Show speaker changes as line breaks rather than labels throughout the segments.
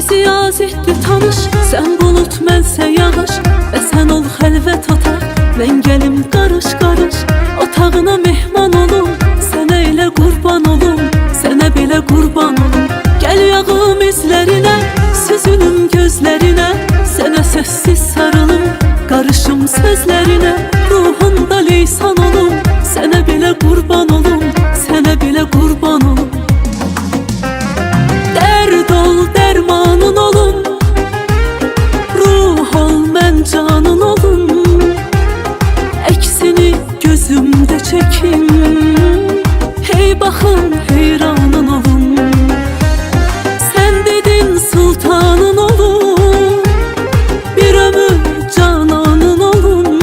Bizi yaz etdi tanış, sən bulut mənsə yağış. Və sən ol xəlvət otaq, mən gəlim qarış qarış. Otağına mehman olum, sənə elə qurban olum, sənə belə qurban olum. Gəl yağım izlərinə, süzülüm gözlərinə, sənə səssiz sarılım, qarışım sözlərinə. Ruhunda leysan olum, sənə belə qurban olum, sənə belə qurban olum. Dərd ol, dərmanın olum, ruh ol, mən canın olum. Əksini gözümdə çəkim, hey baxın, heyranın olum. Sən dedin sultanın olum, bir ömür cananın olum.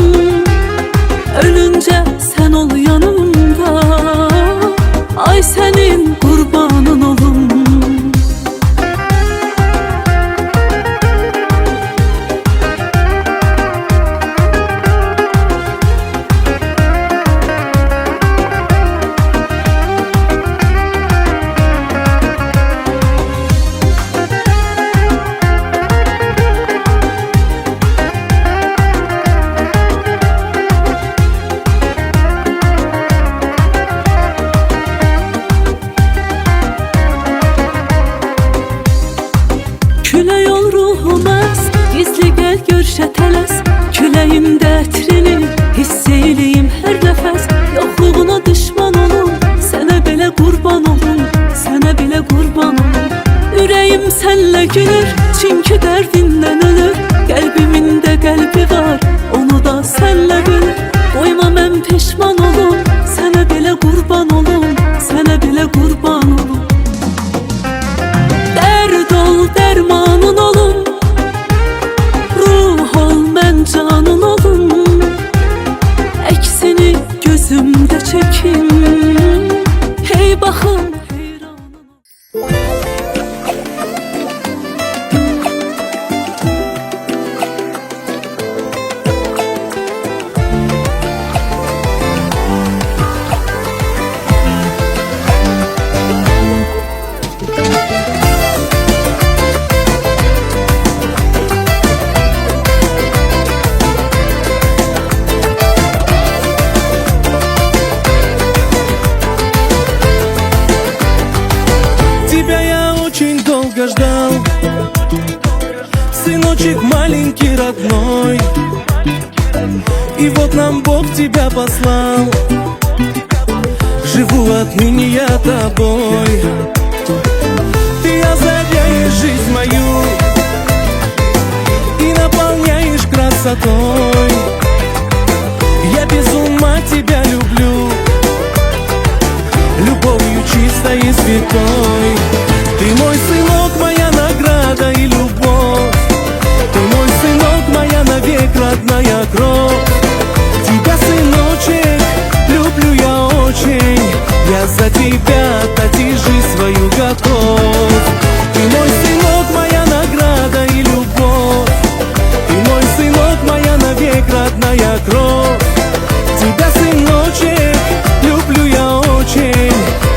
Ölüncə sən ol yanımda, ay sənin qurbanın olum. Külək ol ruhuma, gizli gəl görüşə tələs. Küləyimdə ətrini hiss eyləyim hər nəfəs. Yoxluğuna düşman olum, sənə belə qurban olum, sənə belə qurban olum. Ürəyim sənlə gülür, çünki dərdindən ölür. Qəlbimin də qəlbi var, onu da sənlə bölür. Qoyma mən peşman olum, sənə belə qurban olum, sənə belə qurban olum. Dərd ol, dərmanın olum, ruh ol, mən canın olum. Əksini gözümdə çəkim, hey baxın, heyranın olum.
Тебя я очень долго ждал, сыночек маленький родной. И вот нам Бог тебя послал, живу отныне я тобой. Ты озаряешь жизнь мою и наполняешь красотой. Я без ума тебя люблю, любовью чистой и святой. Ты мой сынок, моя награда и любовь. Ты мой сынок, моя навек родная кровь. Тебя, сыночек, люблю я очень. Я за тебя отдать жизнь свою готов. Ты мой сынок, моя награда и любовь. Ты мой сынок, моя навек родная кровь. Тебя, сыночек, люблю я очень.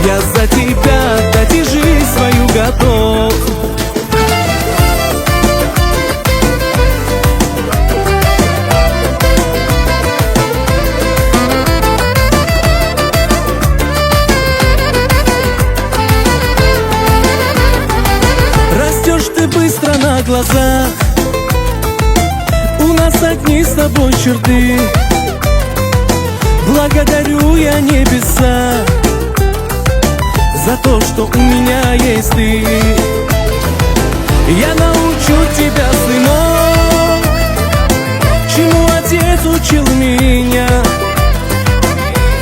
Я за тебя отдать жизнь свою готов. Растешь ты быстро на глазах, у нас одни с тобой черты. Благодарю я небеса за то, что у меня есть ты. Я научу тебя, сынок, чему отец учил меня.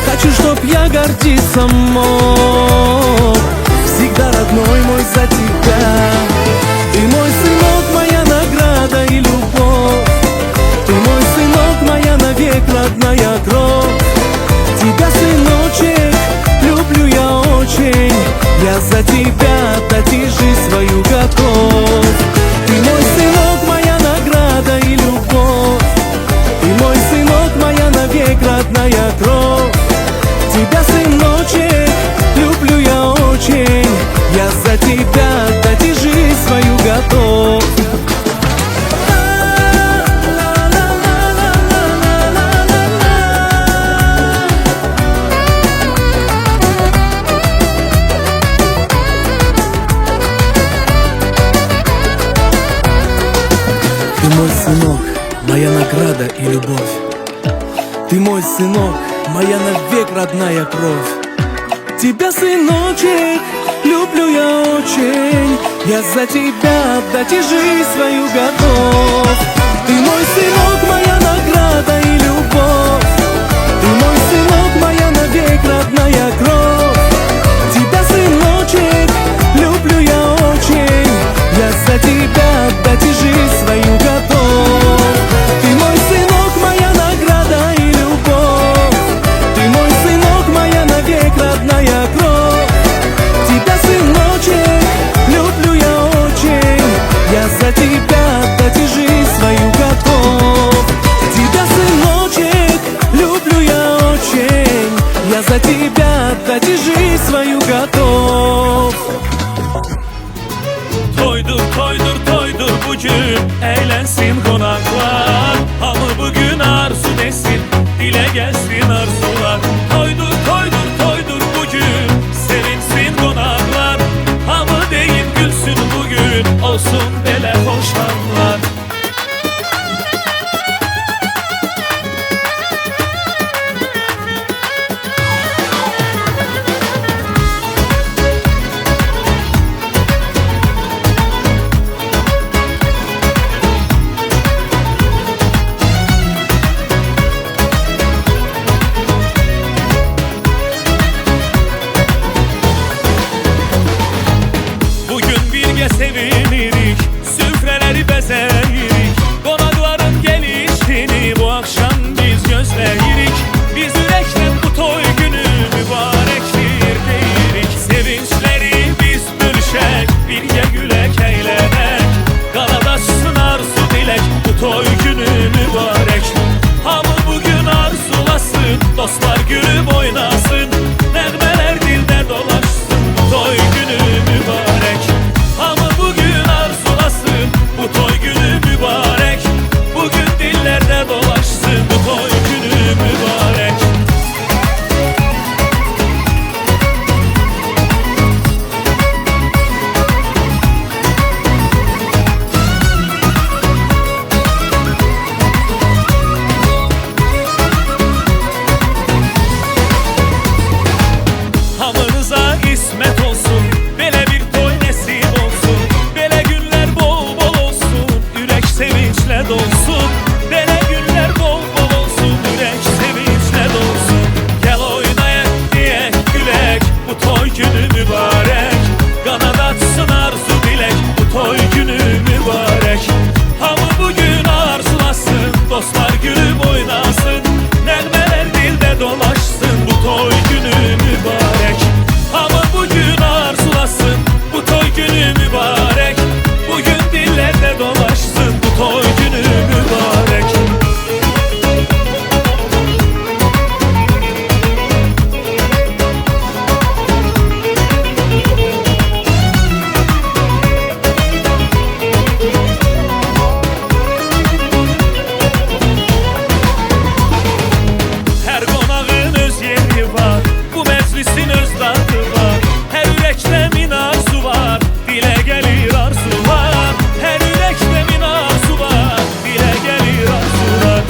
Хочу, чтоб я гордиться мог всегда, родной мой, за тебя. Ты мой сынок, моя награда и любовь. Ты мой сынок, моя навек родная кровь. Тебя, сыночек, люблю я очень. Я за тебя отдать жизнь свою готов. Ты мой сынок, моя награда и любовь. Ты мой сынок, моя навек родная кровь. Тебя, сыночек, люблю я очень. Я за тебя отдать жизнь свою готов. Мой сынок, моя награда и любовь. Ты мой сынок, моя навек родная кровь. Тебя, сыночек, люблю я очень. Я за тебя отдать и жизнь свою готов. Ты мой сынок, моя награда и любовь. Ты мой сынок, моя навек родная кровь. Тебя, сыночек, люблю я очень. Я за тебя отдать и жизнь свою готов. Ты мой сынок, моя награда и любовь. Ты мой сынок, моя навек родная кровь. Тебя, сыночек, люблю я очень. Я за тебя отдать и жизнь свою готов. Тебя, сыночек, люблю я очень. Я за тебя отдать и жизнь свою готов.
Toydur, toydur, toydur bugün, eğlensin konaklar. Hamı bugün arzu desin, dile gelsin arzular. Toydur, toydur, toydur bugün, sevinsin konaklar. Hamı deyin gülsün bugün, olsun belə hoşlanlar. Bugün birge sevinirik, süfreleri bezeyirik. Konakların gelişini bu akşam biz gözleyirik. Biz yürekten bu toy günü mübarektir deyirik. Sevinçleri biz bölüşek, birge gülek eğlenek. Qaladaşsın arzu dilek, bu toy günü mübarek. Hamı bugün arzulasın, dostlar gülüp oynasın. Nəğmələr dildə dolaşsın, bu toy günü mübarek. Hamı bugün arzulasın, bu toy günü mübarek. Bugün dillerde dolaşsın, bu toy günü mübarek. Hamınıza ismet olsun, belə bir toy nəsib olsun. Belə günlər bol bol olsun, ürək sevinclə dolsun. Belə günlər bol bol olsun, ürək sevinclə dolsun. Gəl oynayaq, deyək, gülək, bu toy günü mübarək. Qanad açsın arzu dilək, bu toy günü mübarək. Hamı bugün arzulasın, dostlar gülüb oynasın. Nəğmələr dildə dolaşsın, bu toy günü mübarək. Hamı bugün arzulasın, bu toy günü mübarək. Bugün dillərdə dolaşsın, bu toy günü mübarək. Hər qonağın öz yeri var, bu məclisin öz dadı var. Hər ürəkdə min arzu var, dilə gəlir arzular. Hər ürəkdə min arzu var, dilə gəlir arzular.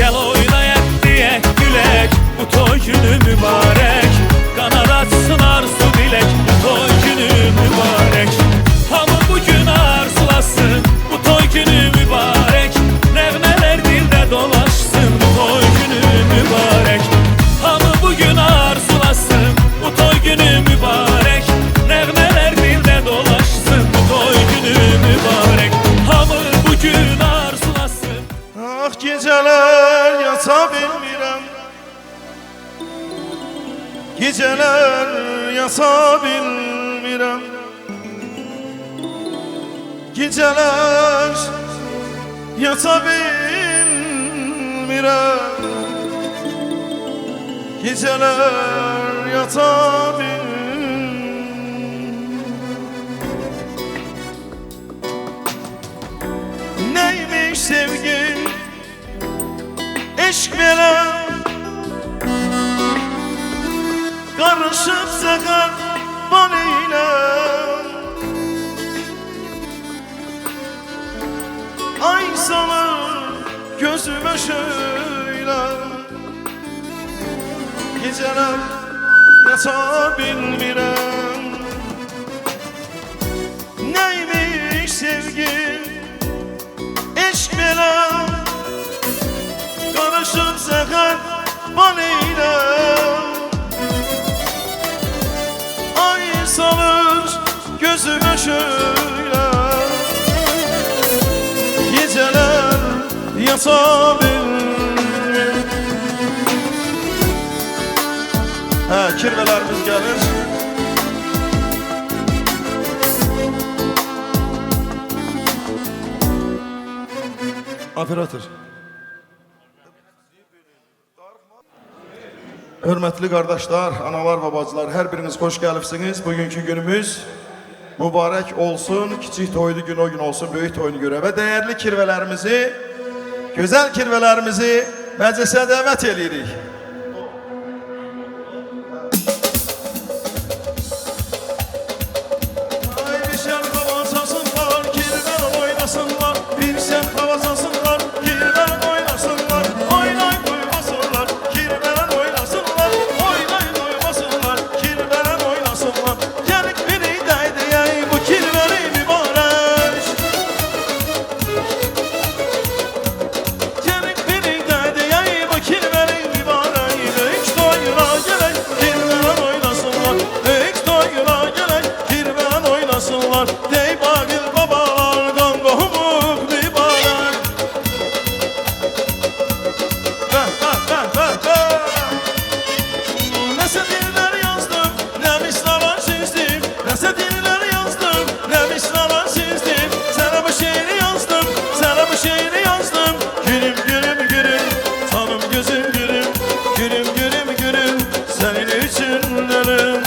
Gəl oynayaq, deyək, gülək, bu toy günü mübarək. Qanad açsın arzu dilək, bu toy günü mübarək. Hamı bugün arzulasın, bu toy günü mübarək. Nəğmələr dildə dolaşsın, bu toy günü mübarək. Hamı bugün arzulasın, bu toy günü mübarək. Nəğmələr dildə dolaşsın, bu toy günü mübarək. Hamı bugün arzulasın.
Ah geceler yata bilmirəm, geceler yata bilmirəm. Geceler yata bilmirəm. Geceler yata bilmirəm. Neymiş sevgi, eşq belə, qarışıb zəhər bal ilə. Ay salır gözüme şöyle. Geceler yata bilmirəm. Neymiş sevgi, eşq belə, qarışıb zəhər bal ilə. Ay salır gözüme şöyle. Geceler yata bilmirəm. Hə, kirvələrimiz gəlir. Operator. Hörmətli qardaşlar, analar və bacılar, hər biriniz xoş gəlibsiniz. Bugünkü günümüz mübarək olsun. Kiçik toylu gün o gün olsun, böyük toyunu görə. Və dəyərli kirvələrimizi, gözəl kirvələrimizi məclisə dəvət eləyirik. Ay bir şən hava çalsınlar, kirvə oynasınlar. Bir şən hava çalsınlar, kirvə oynasınlar. Oynay duymasınlar, kirvə oynasınlar. Oynay duymasınlar, kirvə oynasınlar. Gəlin biri dəydiyək bu kirvəni mübarək. Gəlin biri dəydiyək bu kirvəni mübarək. Böyük toyuna gələk, kirvə oynasınlar. Böyük toyuna gələk, kirvə oynasınlar. Dey bağil babalar, qan qohumuq mübarək. Bəh, bəh, bəh, bəh, bəh. Nəsə dillər yazdım, nə mislalar çizdim. Nəsə dillər yazdım, nə mislalar çizdim. Sənə bu şeiri yazdım, sənə bu şeiri yazdım. Gülüm, gülüm, gülüm, canım gözüm gülüm. Gülüm, gülüm, gülüm, sənin üçün ölüm.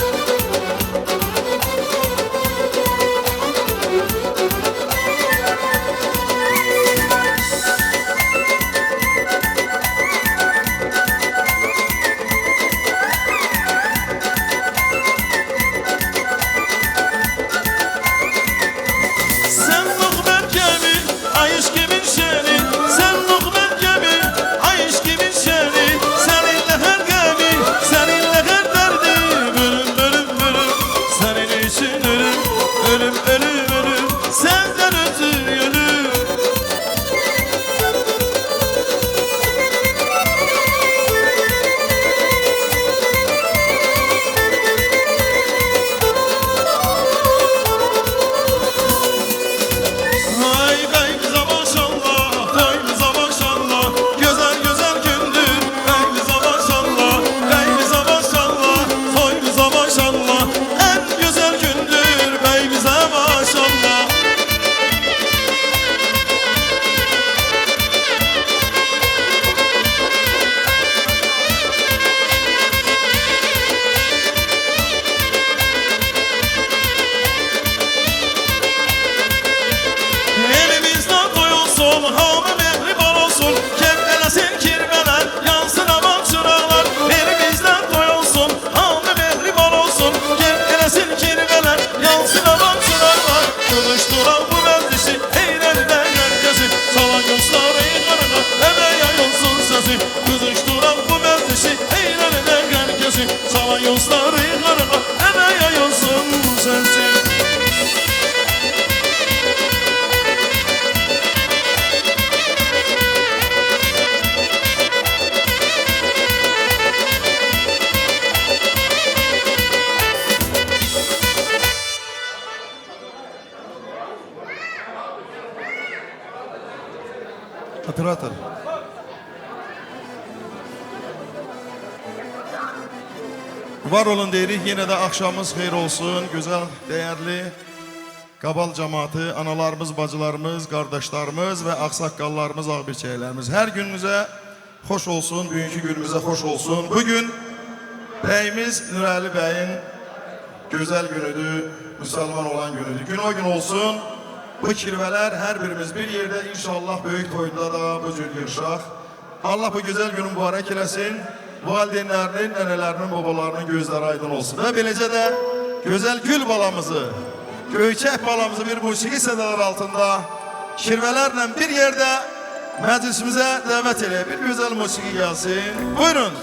Sen lokmen kimi, ay kimin şeni. Sen lokmen kimi, ay kimin şeni. Seninle her gemi, seninle her derdi. Bölüm bölüm bölüm, senin için ölüm. Ölüm ölüm ölüm, senden ötürü ölüm. Ay beyimize maşallah, toyumuza maşallah. Güzel güzel gündür, beyimize maşallah. Beyimize maşallah, toyumuza maşallah. En güzel gündür, beyimize maşallah. Elimizden doyulsun, hamı mehriban olsun. Kef eləsin kirvələr, yansın aman çıraqlar. Elimizden doyulsun, hamı mehriban olsun. Kef eləsin kirvələr, yansın aman çıraqlar. Qızışdıran bu məclisi, eynəlidən herkesi. Çalan göstərir qarağa, əmək yayılsın səsi. Qızışdıran bu məclisi, eynəlidən herkesi. Çalan göstərir qarağa, əmək yayılsın səsi. Operator. Var olun deyirik. Yenə də axşamınız xeyir olsun. Gözəl, dəyərli Qabal cəmaatı, analarımız, bacılarımız, qardaşlarımız və ağsaqqallarımız, ağbirçəklərimiz. Hər gününüzə xoş olsun, bugünkü günümüzə xoş olsun. Bugün bəyimiz Nurəli bəyin gözəl günüdür, müsəlman olan günüdür. Gün o gün olsun. Bu kirvələr hər birimiz bir yerdə inşallah böyük toyda da bu cür yığışaq. Allah bu gözəl günü mübarək eləsin. Valideynlərinin, nənələrinin, babalarının gözləri aydın olsun. Və beləcə də gözəl gül balamızı, göyçək balamızı bir musiqi sədalar altında kirvələrlə bir yerdə məclisimizə dəvət eləyək. Bir gözəl musiqi gəlsin. Buyurun.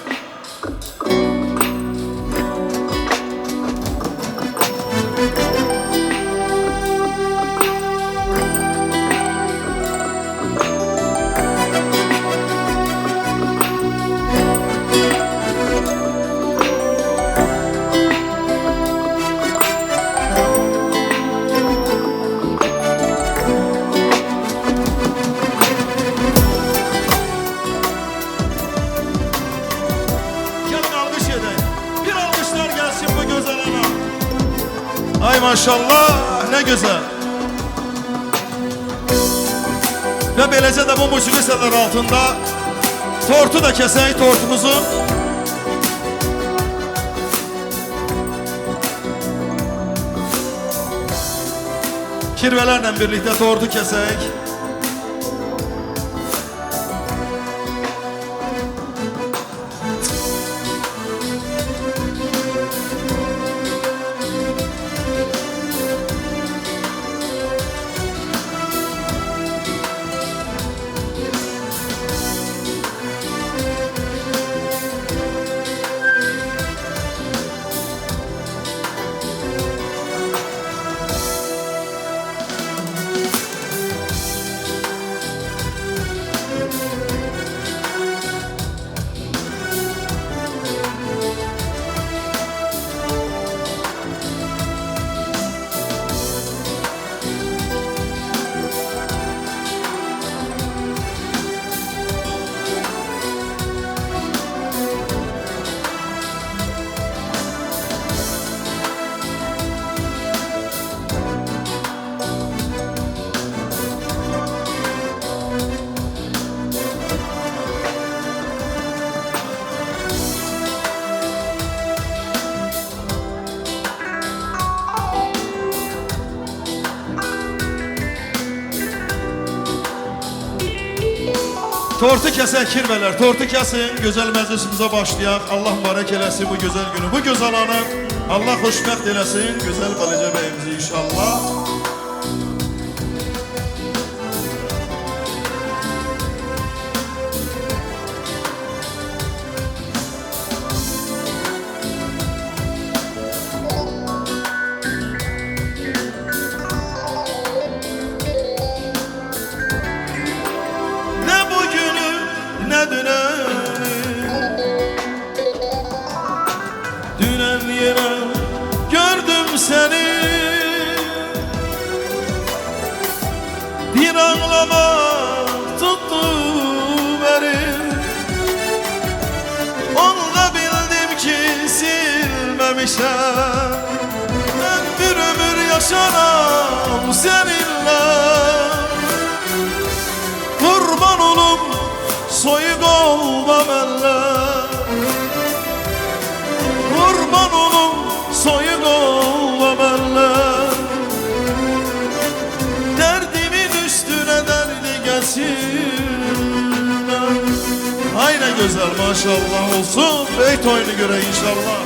Gelin alkış edin. Bir alkışlar gelsin bu güzel ana. Ay maşallah ne güzel. Ve beləcə də bu musiqi sədalar altında tortu da kesək, tortumuzu. Kirvələrlə birlikdə tortu kesək. Tortu kəsək kirvələr, tortu kəsin, gözəl məclisimizə başlayaq. Allah mübarək eləsin bu gözəl günü, bu gözəl anı. Allah xoşbəxt eləsin gözəl balaca bəyimizi inşallah. Ne bugünü ne düneni, dünen yine gördüm seni. Bir ağlama tuttu beni, onu da bildim ki silmemişim. Ben bir ömür yaşaram seninle. Kurban olum soyuq olma mənlə. Kurban olum soyuq olma mənlə. Dərdimin üstünə dərdi gətirmə. Ay nə gözəl maşallah olsun. Beyt oyunu görək inşallah.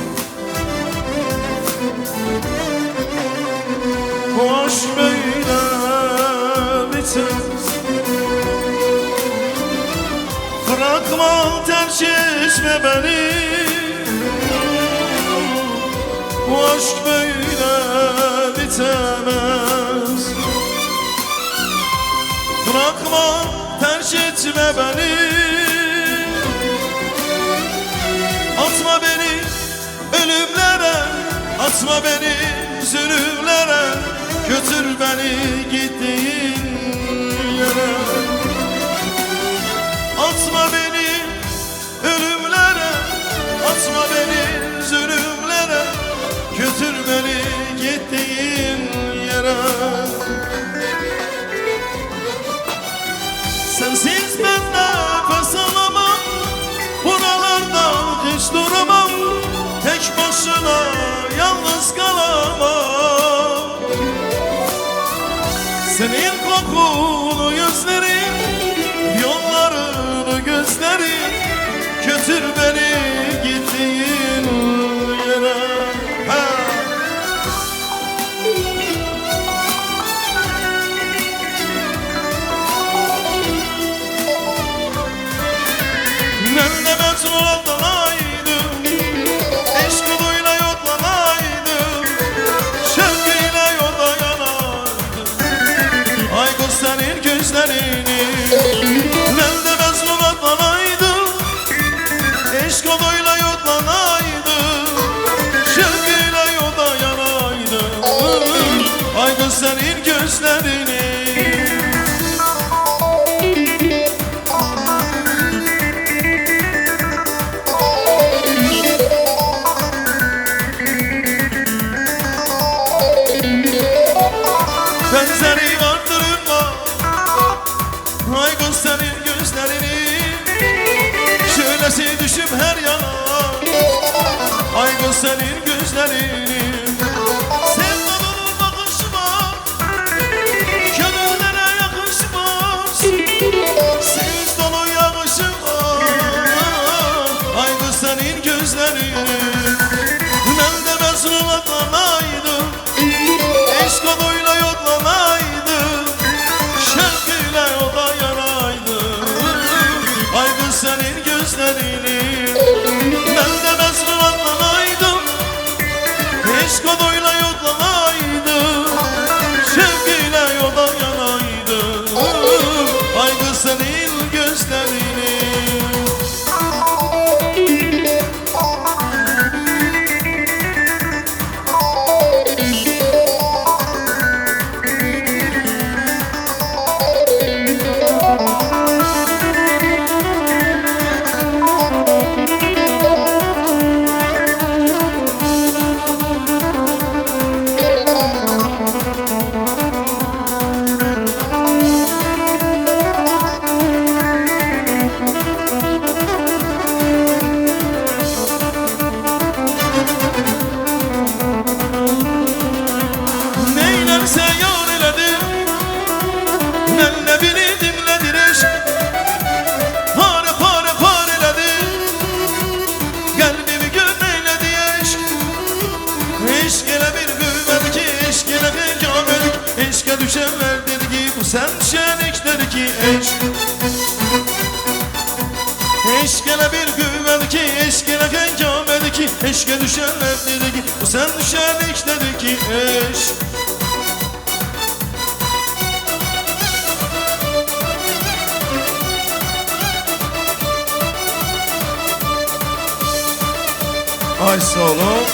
Bu aşk böyle bitmez. Bırakma, terk etme beni. Bu aşk böyle bitemez. Bırakma, terk etme beni. Atma beni ölümlere, atma beni zulümlere. Götür beni gittiğin yere. Atma beni ölümlere, atma beni zulümlere. Götür beni gittiğin yere. başına yalnız kalamam. Senin kokunu yüzlerin, yollarını gözlerin, götür beni gittiğin yere. Ha. Nerede ben sulanaydım, eşk yoluyla yollanaydım, şevkiyle yolda yanardım. Ay kız senin gözlerini. Nerede ben sulanaydım, eşk yoluyla yollanaydım, şevkiyle yolda yanaydım. Ay kız senin gözlerini. Benzeri vardırma, ay kız senin gözlerini. Şöylesi düşüp her yana, ay kız senin gözlerini. Sevda dolu bakışıma, gönüllere yakışmaz. Sevinç dolu yağışıma, ay kız senin gözlerini. Ben de mezunlanaydım, eşk oduyla yollanaydım, şevkiyle yola yanaydım. Ay kız senin gözlerini. Ben de mezunlanaydım, eşk oduyla yollanaydım, şevkiyle yola yanaydım. Ay kız senin gözlerini. Neylerse yar elədim, nə bildim nədir eşq. Pare pare pare elədim, qəlbimi gömeylədi eşq. Eşq elə bir qüvvədir ki, eşq elə hengam edik. Eşqə düşənlər dedi ki, bu sən şənikdir ki eşq. Eşq elə bir qüvvədir ki, eşq elə hengam edik ki. Eşqə düşənlər dedi ki, bu sən şənikdir ki eşq. Ay sağ olun.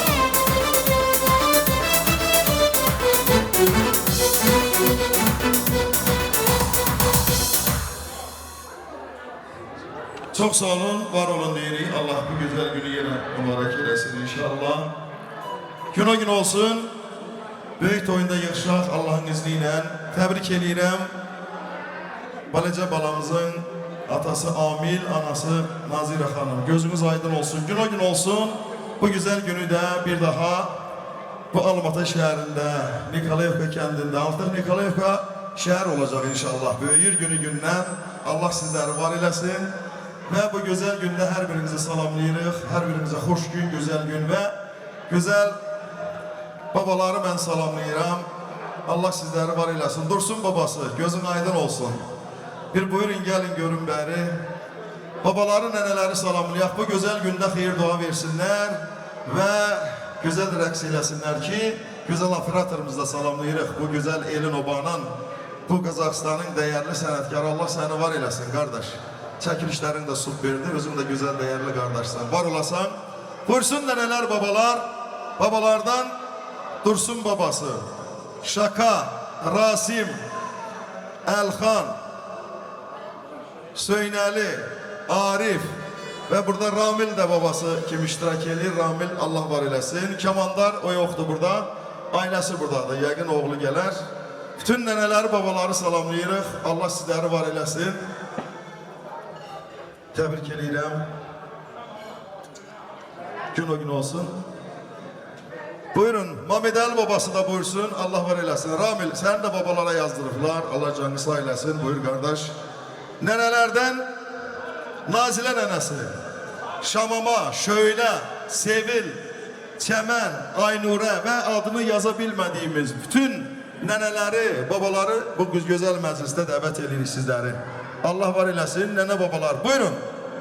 Çok sağ olun, var olun deyirik. Allah bu güzel günü yenə mübarək eləsin inşallah. Gün o gün olsun. Böyük toyunda yığışaq Allahın izni ilə. Təbrik eləyirəm. Balaca balamızın atası Amil, anası Nazirə xanım. Gözümüz aydın olsun, gün o gün olsun. Bu güzel günü də bir daha bu Almatı şəhərində, Nikolayevka kəndində, artıq Nikolayevka şəhər olacaq inşallah. Böyüyür günü gündən. Allah sizləri var eləsin. Və bu gözəl gündə hər birinizi salamlayırıq. Hər birinizə xoş gün, gözəl gün və gözəl babaları mən salamlayıram. Allah sizləri var eləsin. Dursun babası, gözün aydın olsun. Bir buyurun gəlin görün bəri. Babaları, nənələri salamlayaq. Bu gözəl gündə xeyir dua versinlər və gözəl rəqs eləsinlər ki, gözəl operatorumuzu da salamlayırıq. Bu gözəl elin obanın, bu Qazaxıstanın dəyərli sənətkarı. Allah səni var eləsin qardaş. Çəkilişlərin də superdir. Özün də gözəl dəyərli qardaşsan. Var olasan. Buyursun nənələr, babalar. Babalardan Dursun babası, Şaka, Rasim, Elxan, Söynəli, Arif və burada Ramil də babası kim iştirak eləyir. Ramil Allah var eləsin. Kamandar o yoxdur burada. Ailəsi buradadır. Yəqin oğlu gələr. Bütün nənələri, babaları salamlayırıq. Allah sizləri var eləsin. Təbrik eləyirəm. Gün o gün olsun. Buyurun, Mamedəli babası da buyursun, Allah var eləsin. Ramil, sən də babalara yazdırıblar, Allah canını sağ eləsin. Buyur qardaş. Nənələrdən Nazilə nənəsi, Şamama, Şöylə, Sevil, Çəmən, Aynurə və adını yaza bilmədiyimiz bütün nənələri, babaları bu gözəl məclisdə dəvət edirik sizləri. Allah var eləsin, nənə babalar. Buyurun,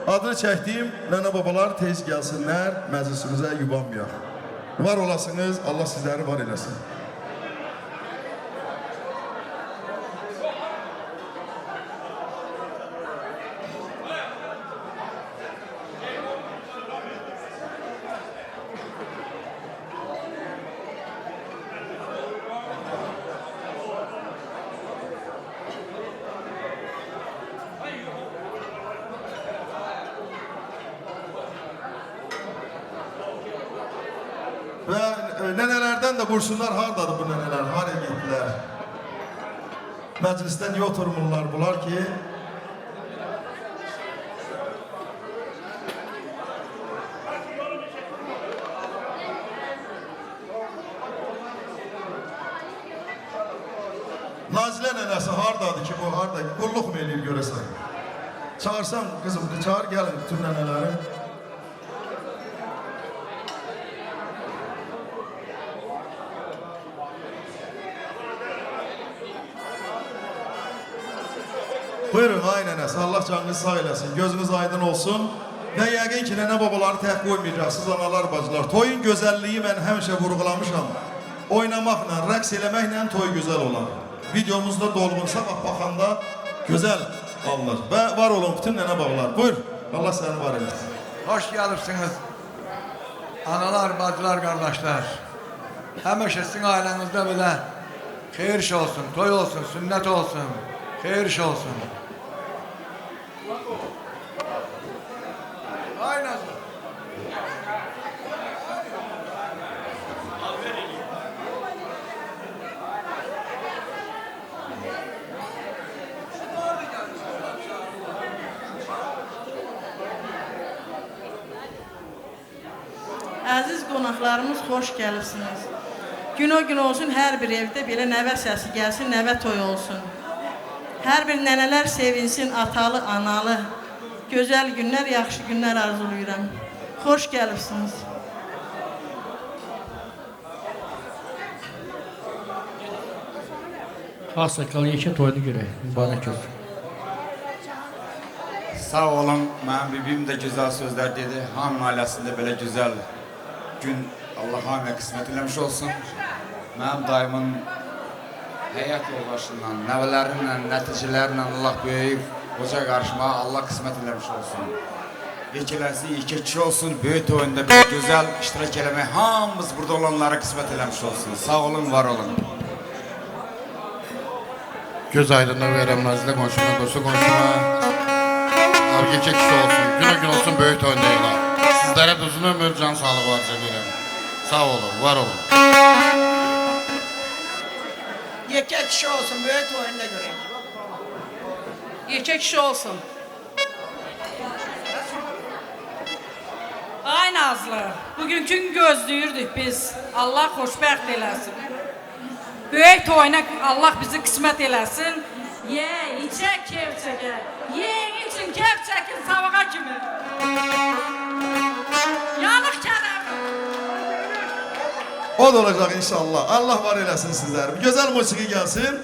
adını çəkdiyim nənə babalar tez gəlsinlər, məclisimizə yubanmayaq. Var olasınız, Allah sizləri var eləsin. Və nənələrdən də buyursunlar, hardadır bu nənələr, haraya getdilər? Məclisdə niyə oturmurlar bunlar ki? Nazilə nənəsi hardadır ki, bu harda? Qulluq mu eləyir görəsən? Çağırsam qızım, çağır gəlin bütün nənələri. Buyurun ay nənəsi, Allah canınızı sağ eləsin, gözünüz aydın olsun. Və yəqin ki, nənə babaları tək qoymayacaqsınız, analar, bacılar. Toyun gözəlliyi mən həmişə vurğulamışam. Oynamaqla, rəqs eləməklə toy gözəl olar. Videomuzda dolğun, sabah baxanda gözəl alınır. Və var olun bütün nənə babalar. Buyur, Allah səni var eləsin.
Hoş gelipsiniz. Analar, bacılar, kardeşler. Həmişə sizin ailenizde belə xeyir iş olsun, toy olsun, sünnet olsun, xeyir iş olsun. Ay Nazlı.
Əziz qonaqlarımız, xoş gəlibsiniz. Gün o gün olsun, hər bir evdə belə nəvə səsi gəlsin, nəvə toyu olsun. Hər bir nənələr sevinsin, atalı, analı. Gözəl günlər, yaxşı günlər arzulayıram. Xoş gəlibsiniz.
Ağsaqqal yekə toyunu görək. Mübarək olsun.
Sağ olun, mənim bibim də gözəl sözlər dedi. Hamının ailəsində belə gözəl gün Allah hamıya qismət eləmiş olsun. Mənim dayımın həyat yoldaşından, nəvələrinlə, nəticələrinlə Allah böyük qoca qarışmağa Allah qismət eləmiş olsun. Yekələsi, yekə kişi olsun, böyük toyunda belə gözəl iştirak eləmək hamımız burada olanlara qismət eləmiş olsun. Sağ olun, var olun.
Göz aydınlığı verirəm Nazilə qonşuma, dostu qonşuma. Abi yekə kişi olsun, gün o gün olsun böyük toyunda yığılar. Sizlərə də uzun ömür, can sağlığı arzu edirəm. Sağ olun, var olun.
Yekə kişi olsun, böyük toyunda görək. Yekə kişi olsun.
Ay Nazlı, bugünkü gün gözləyirdik biz. Allah xoşbəxt eləsin. Böyük toyuna Allah bizi qismət eləsin. Ye, içək, keyf çəkək. Yeyin için keyf çəkin sabaha kimi. Yanıq kərəmi.
O da olacaq inşallah. Allah var eləsin sizləri. Gözəl musiqi gəlsin.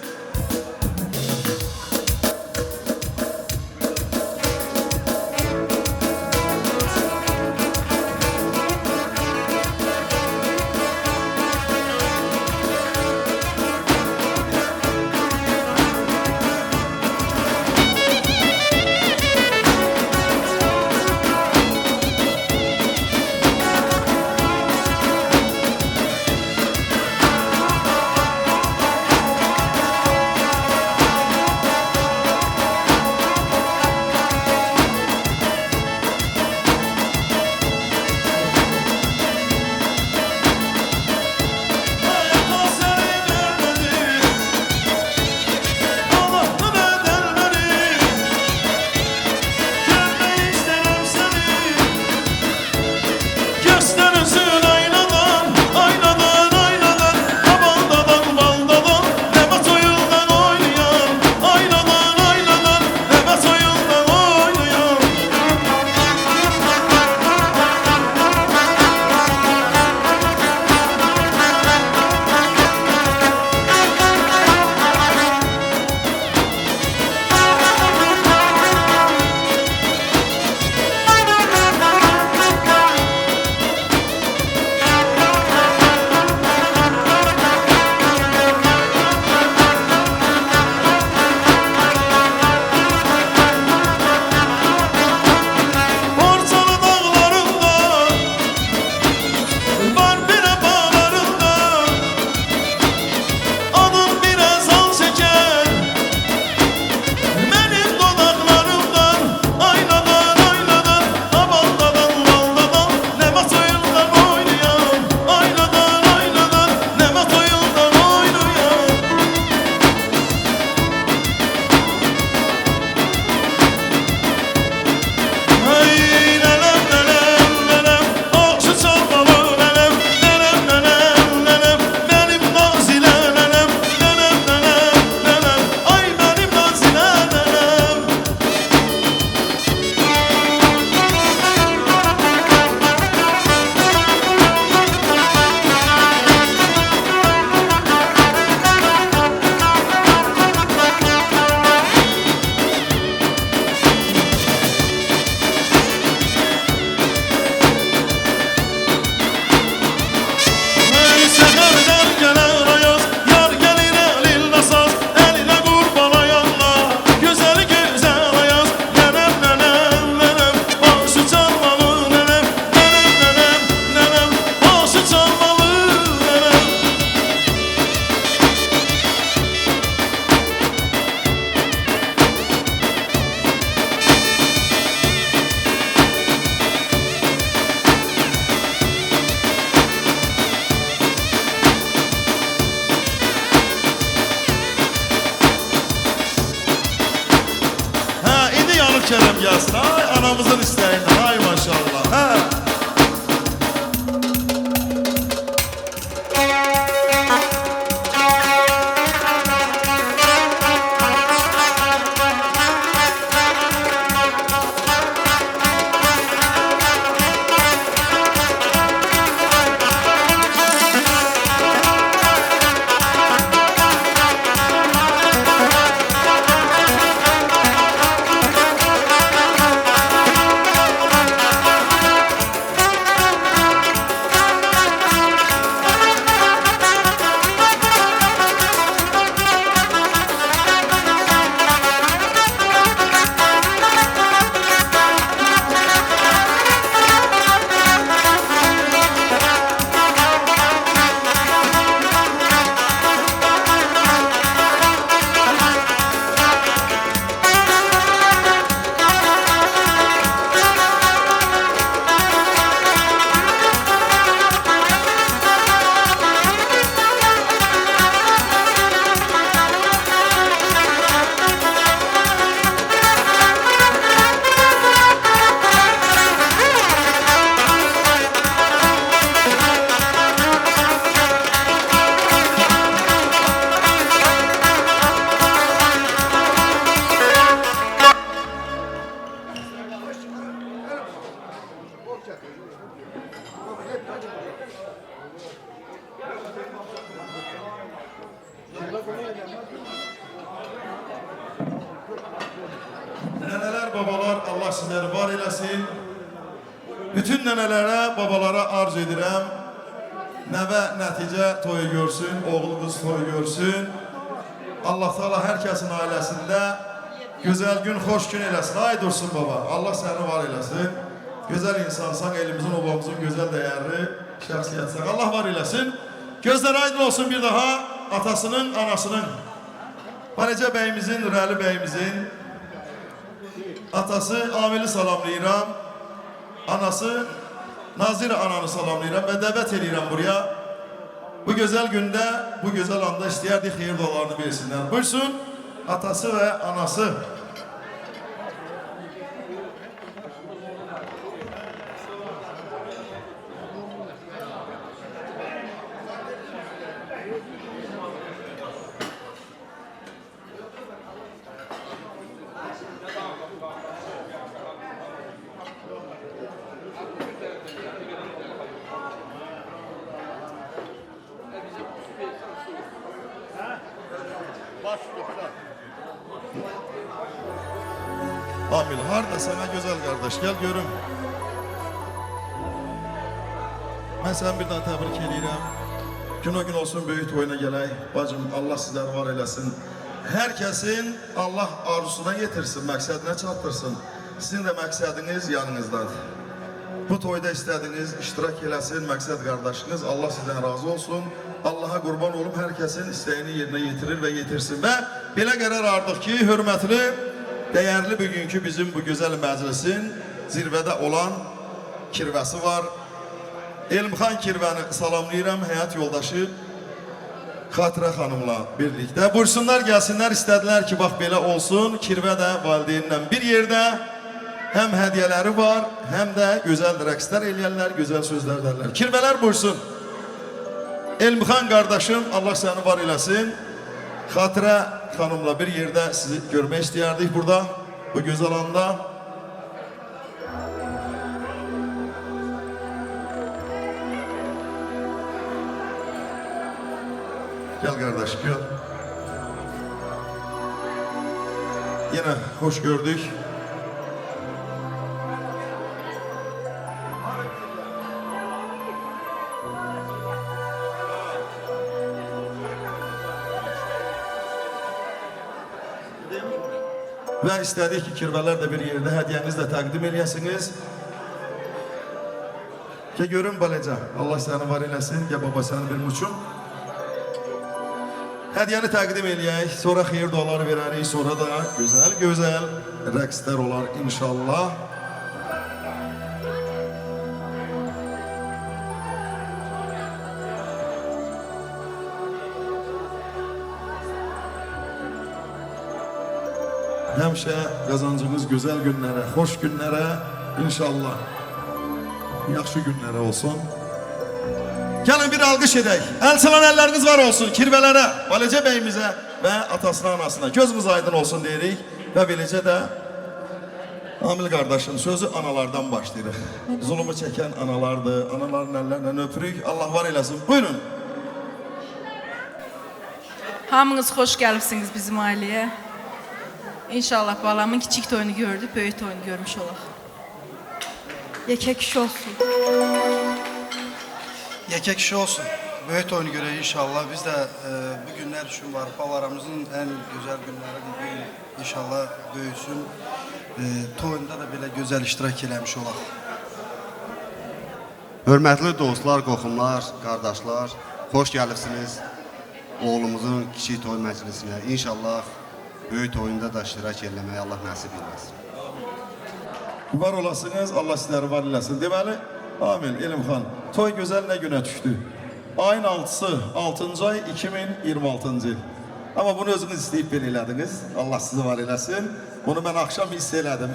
sizləri var eləsin. Bütün nənələrə, babalara arzu edirəm. Nəvə nəticə toyu görsün, oğlu qız toyu görsün. Allah Teala hər kəsin ailəsində gözəl gün, xoş gün eləsin. Ay Dursun baba, Allah səni var eləsin. Gözəl insansan, elimizin, obamızın gözəl dəyərli şəxsiyyətsən. Allah var eləsin. Gözlər aydın olsun bir daha atasının, anasının. Baləcə bəyimizin, Nurəli bəyimizin atası Amili salamlayıram. Anası Nazir ananı salamlayıram və dəvət eləyirəm buraya. Bu gözəl gündə, bu gözəl anda istəyərdik xeyir dualarını versinlər. Buyursun atası və anası. Amil, harda sənə gözəl qardaş, gəl görüm. Mən səni bir daha təbrik eləyirəm. Gün o gün olsun böyük toyuna gələk. Bacım, Allah sizləri var eləsin. Hər kəsin Allah arzusuna yetirsin, məqsədinə çatdırsın. Sizin də məqsədiniz yanınızdadır. Bu toyda istədiniz, iştirak eləsin məqsəd qardaşınız. Allah sizdən razı olsun. Allaha qurban olum, hər kəsin istəyini yerinə yetirir və yetirsin. Və belə qərar ardıq ki, hörmətli, dəyərli bugünkü bizim bu gözəl məclisin zirvədə olan kirvəsi var. Elmxan kirvəni salamlayıram, həyat yoldaşı Xatirə xanımla birlikdə. Buyursunlar, gəlsinlər, istədilər ki, bax belə olsun. Kirvə də valideynlə bir yerdə həm hədiyyələri var, həm də gözəl rəqslər eləyərlər, gözəl sözlər dərlər. Kirvələr buyursun. Elmxan qardaşım, Allah səni var eləsin. Xatirə xanımla bir yerdə sizi görmək istəyərdik burada, bu gözəl anda. Gəl qardaş, gəl. Yenə xoş gördük. Və istədik ki, kirvələr də bir yerdə hədiyyənizi də təqdim eləyəsiniz. Gəl görüm baləcə, Allah səni var eləsin, gəl baba səni bir muçum. Hədiyyəni təqdim eləyək, sonra xeyir duaları verərik, sonra da gözəl-gözəl rəqslər olar inşallah. Həmişə qazancınız gözəl günlərə, xoş günlərə, inşallah yaxşı günlərə olsun. Gəlin bir alqış edək. Əl çalan əlləriniz var olsun kirvələrə, Baləcə bəyimizə və atasına, anasına. Gözümüz aydın olsun deyirik və beləcə də Amil qardaşım sözü analardan başlayırıq. Zulumu çəkən analardır, anaların əllərindən öpürük. Allah var eləsin. Buyurun.
Hamınız xoş gəlibsiniz bizim ailəyə. İnşallah balamın kiçik toyunu gördük, böyük toyunu görmüş olaq.
Yekə kişi olsun.
Yekə kişi olsun. Böyük toyunu görək inşallah. Biz də bu günlər üçün var. Balalarımızın ən gözəl günləridir. Bu gün inşallah böyüsün. Toyunda da belə gözəl iştirak eləmiş olaq.
Hörmətli dostlar, qohumlar, qardaşlar, xoş gəlibsiniz oğlumuzun kiçik toy məclisinə. İnşallah böyük toyunda da iştirak eləməyi Allah nəsib eləsin.
Var olasınız, Allah sizləri var eləsin. Deməli, Amil, Elmxan, toy gözəl nə günə düşdü? Ayın 6-sı, 6-cı ay 2026-cı il. Amma bunu özünüz istəyib belə elədiniz. Allah sizi var eləsin. Bunu mən axşam hiss elədim.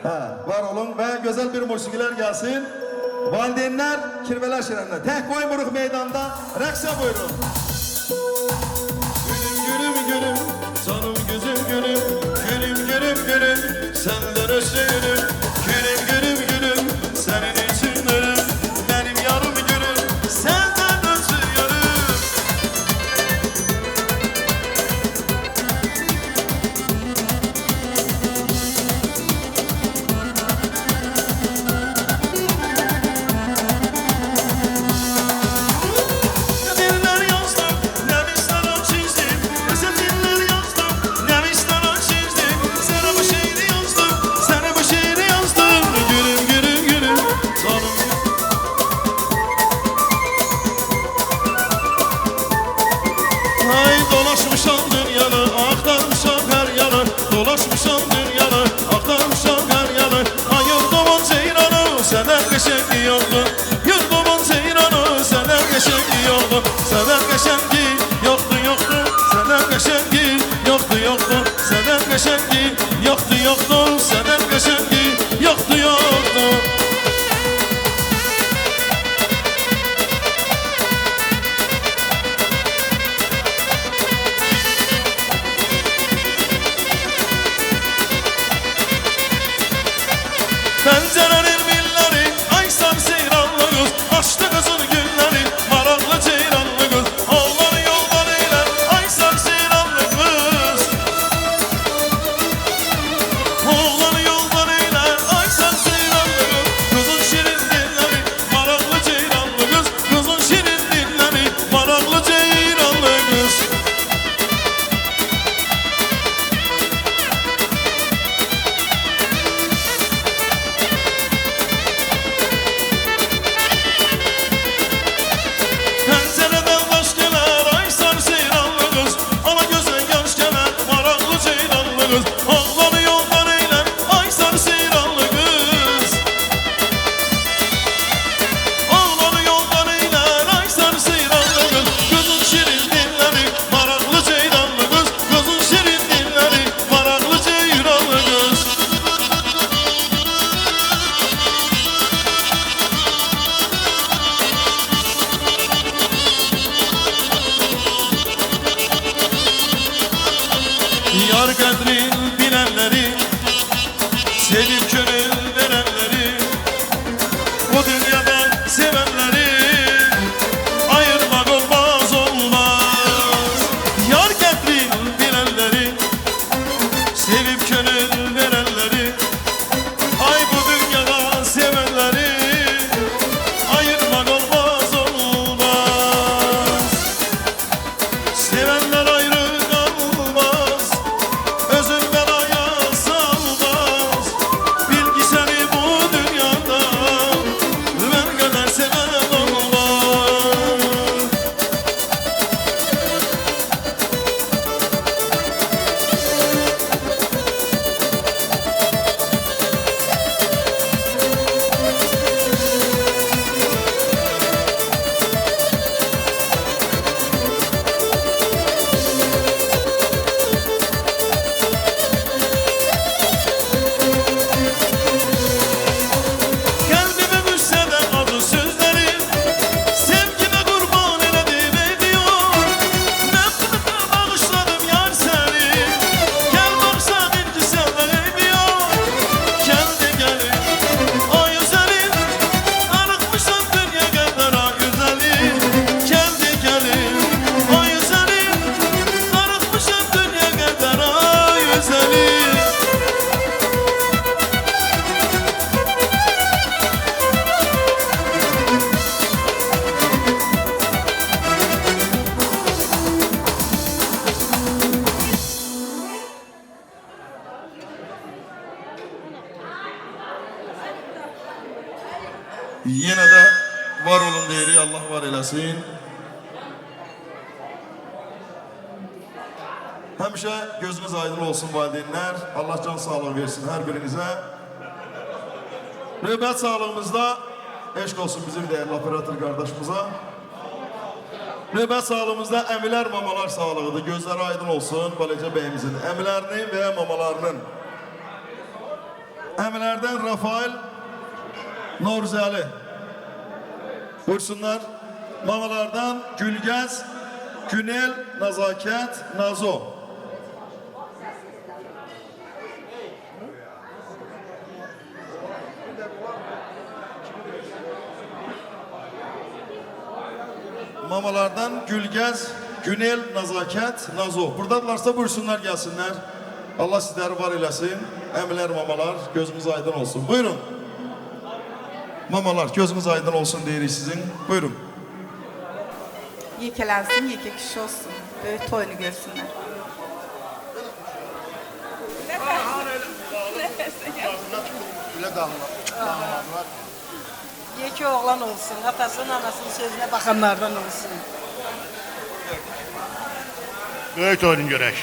Hə, var olun və gözəl bir musiqilər gəlsin. Valideynlər, kirvələr şirənlər. Tək qoymuruq meydanda, rəqsə buyurun. Gülüm, gülüm, gülüm, canım gözüm gülüm. Gülüm, gülüm, gülüm, senden ötürüm. Gülüm, gülüm, gülüm, senin için ölüm. Benim yarım gülüm, senden ötüyorum. qəşəngi yoxdur. Yurdumun seyranı səndən qəşəngi yoxdur. Səndən qəşəngi yoxdur, yoxdur. Səndən qəşəngi yoxdur, yoxdur. Səndən qəşəngi yoxdur, yoxdur. Səndən qəşəngi yoxdur, yoxdur. Pəncərənin milləri, aysan seyranlı qız, açdı qızın gülləri, maraqlı ceyranlı qız. Oğlanı yoldan eylər, aysan seyranlı qız. Oğlanı yoldan eylər, aysan seyranlı qız. Qızın şirin dilləri, maraqlı ceyranlı qız. Qızın şirin dilləri, maraqlı ceyranlı qız. Oğlanı yoldan eylər, ay sarı seyranlı qız. Oğlanı yoldan eylər, ay sarı seyranlı qız. Qızın şirin dilləri, maraqlı ceyranlı qız. Qızın şirin dilləri, maraqlı ceyranlı qız. Yar qədrin bilənləri, sevib könül verənləri, bu dünyada sevənləri ayırmaq olmaz, olmaz. Yar qədrin bilənləri, sevib könül verənləri, ay bu dünyada sevənləri ayırmaq olmaz, olmaz. Sevənlər ayrı qalmaz, özün bəlaya salmaz. Bil ki səni bu dünyada mən qədər sevən olmaz. Qəlbimi müssədə adı sözləri, sevgimə qurban elədim eybi yox. Mən bunu bağışladım yar səni, gəl baxsan indi səndən eybi yox. Gəl də gəlin, ay özəlim, darıxmışam dünya qədər ay gözəlim. Gəl də gəlin, ay özəlim, darıxmışam dünya qədər ay özəlim.
Yenə də var olun deyirik, Allah var eləsin. Həmişə gözünüz aydın olsun valideynlər. Allah can sağlığı versin hər birinizə. Növbət sağlığımızda eşq olsun bizim dəyərli operator qardaşımıza. Növbət sağlığımızda əmilər, mamalar sağlığıdır. Gözləri aydın olsun Baləcə bəyimizin əmilərinin və mamalarının. Əmilərdən Rafael Novruzəli. Buyursunlar. Mamalardan Gülgəz, Günel, Nazakət, Nazo. Mamalardan Gülgəz, Günel, Nazakət, Nazo. Buradadırlarsa buyursunlar, gəlsinlər. Allah sizləri var eləsin. Əmilər, mamalar, gözümüz aydın olsun. Buyurun. Mamalar, gözümüz aydın olsun deyirik sizin. Buyurun.
Yekələnsin, yekə kişi olsun. Böyük toyunu görsünlər.
Yekə oğlan olsun, atasının, anasının sözünə baxanlardan olsun.
Böyük toyunu görək.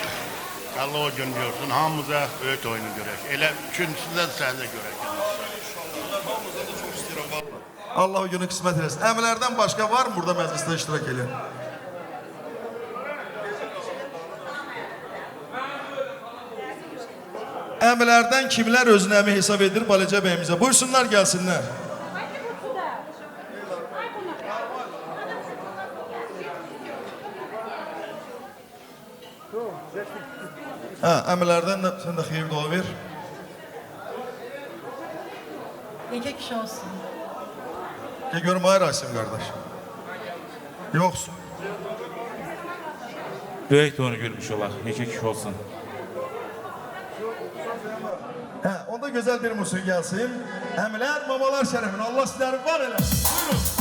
Allah o gün görsün, hamımıza böyük toyunu görək. Elə üçüncüsündə də səni də görək.
Hamımıza da çox istəyirəm vallahi. Allah o günü qismət eləsin. Əmilərdən başqa var mı burada məclisdə iştirak edən? Əmilərdən kimlər özünü əmi hesab edir Baləcə bəyimizə? Buyursunlar, gəlsinlər. Hə, əmilərdən də sən də xeyir dua ver.
Yekə kişi olsun.
Gəl görüm ay Rasim qardaş. Yoxsun.
Böyük toyunu görmüş olar. Yekə kişi olsun.
Hə, onda gözəl bir musiqi gəlsin. Əmilər, mamalar şərəfinə Allah sizləri var eləsin. Buyurun.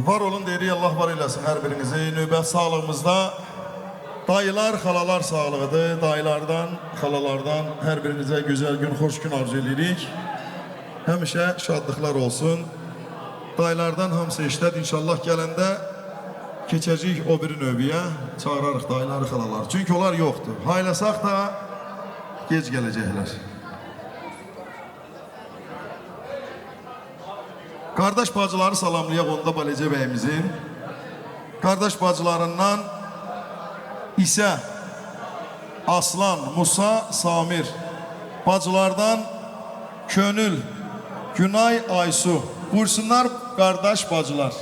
Var olun deyirik, Allah var eləsin hər birinizi. Növbət sağlığımızda dayılar, xalalar sağlığıdır. Dayılardan, xalalardan hər birinizə gözəl gün, xoş gün arzu edirik. Həmişə şadlıqlar olsun. Dayılardan hamısı işlədi. İnşallah gələndə keçəcəyik o biri növbəyə. Çağırarıq dayıları, xalaları. Çünki onlar yoxdur. Haylasaq da gec gələcəklər. Qardaş bacıları salamlayaq onda Balece bəyimizin. Qardaş bacılarından İsə, Aslan, Musa, Samir. Bacılardan Könül, Günay, Aysu. Buyursunlar qardaş bacılar.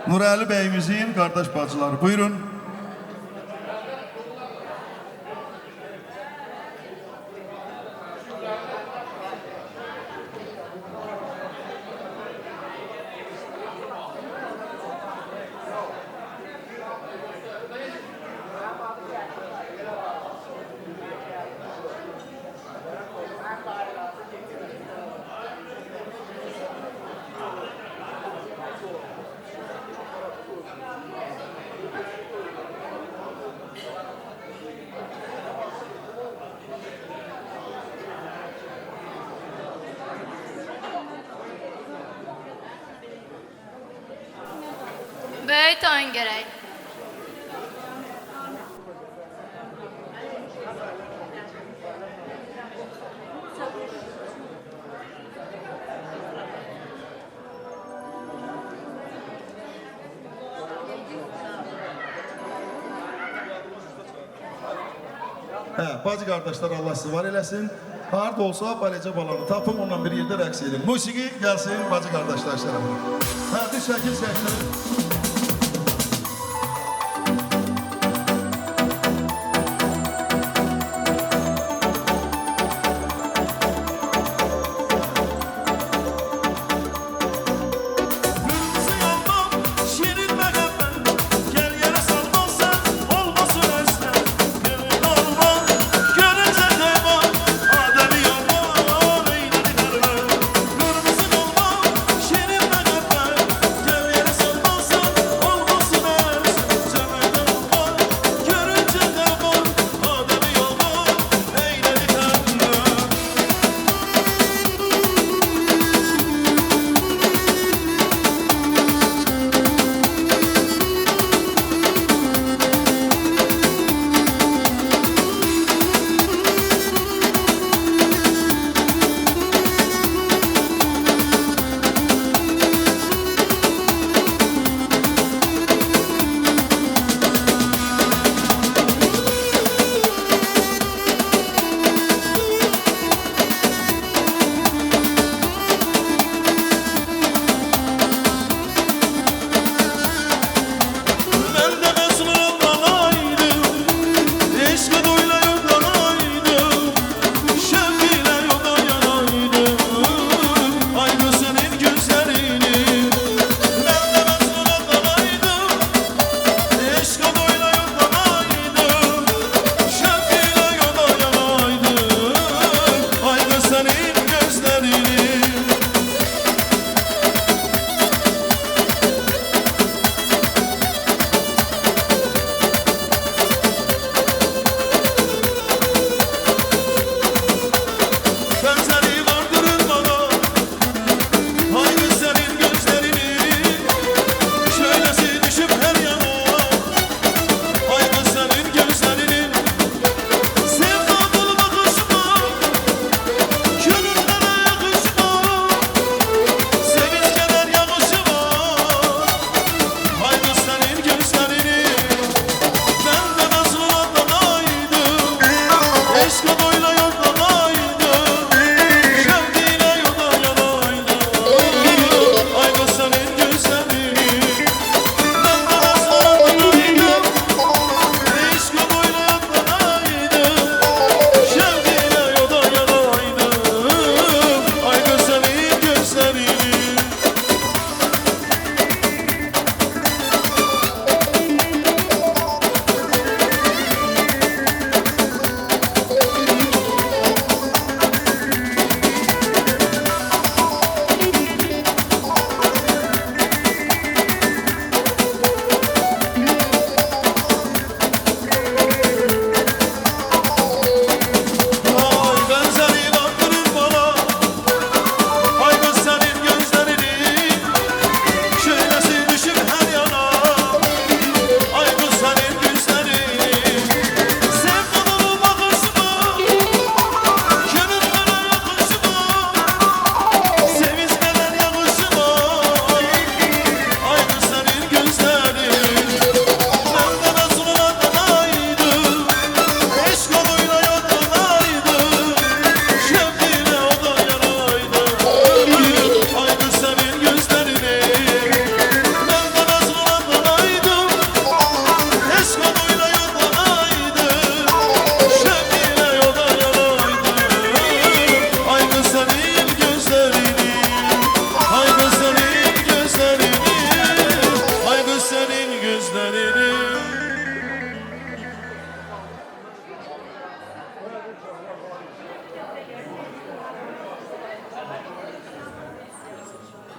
Nurəli bəyimizin qardaş bacıları. Buyurun.
Böyük toyun görək.
Hə, bacı qardaşlar Allah sizi var eləsin. Harda olsa balece balanı tapın, onunla bir yerdə rəqs edin. Musiqi gəlsin bacı qardaşlar şərəfinə. Hə, düz şəkil çəkdirin.
Şirin məhəbbət, gel yere salmazsan.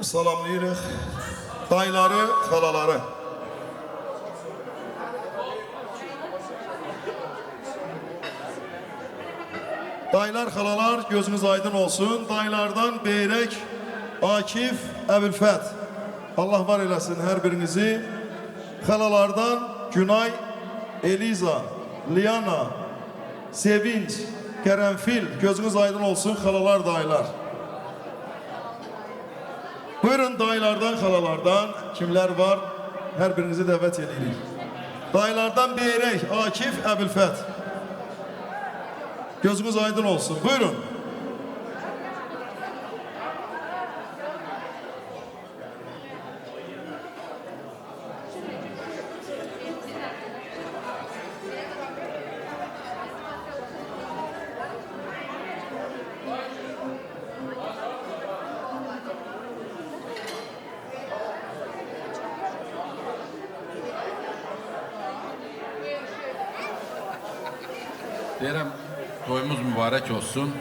Salamlayırıq. Dayıları, xalaları. Dayılar, xalalar, gözünüz aydın olsun. Dayılardan Beyrək, Akif, Əbülfət. Allah var eləsin hər birinizi. Xalalardan Günay, Eliza, Liana, Sevinç, Qərənfil. Gözünüz aydın olsun xalalar, dayılar. Buyurun dayılardan, xalalardan kimlər var? Hər birinizi dəvət edirik. Dayılardan Beyrək, Akif, Əbülfət. Gözünüz aydın olsun. Buyurun.
Deyirəm, toyumuz mübarək olsun.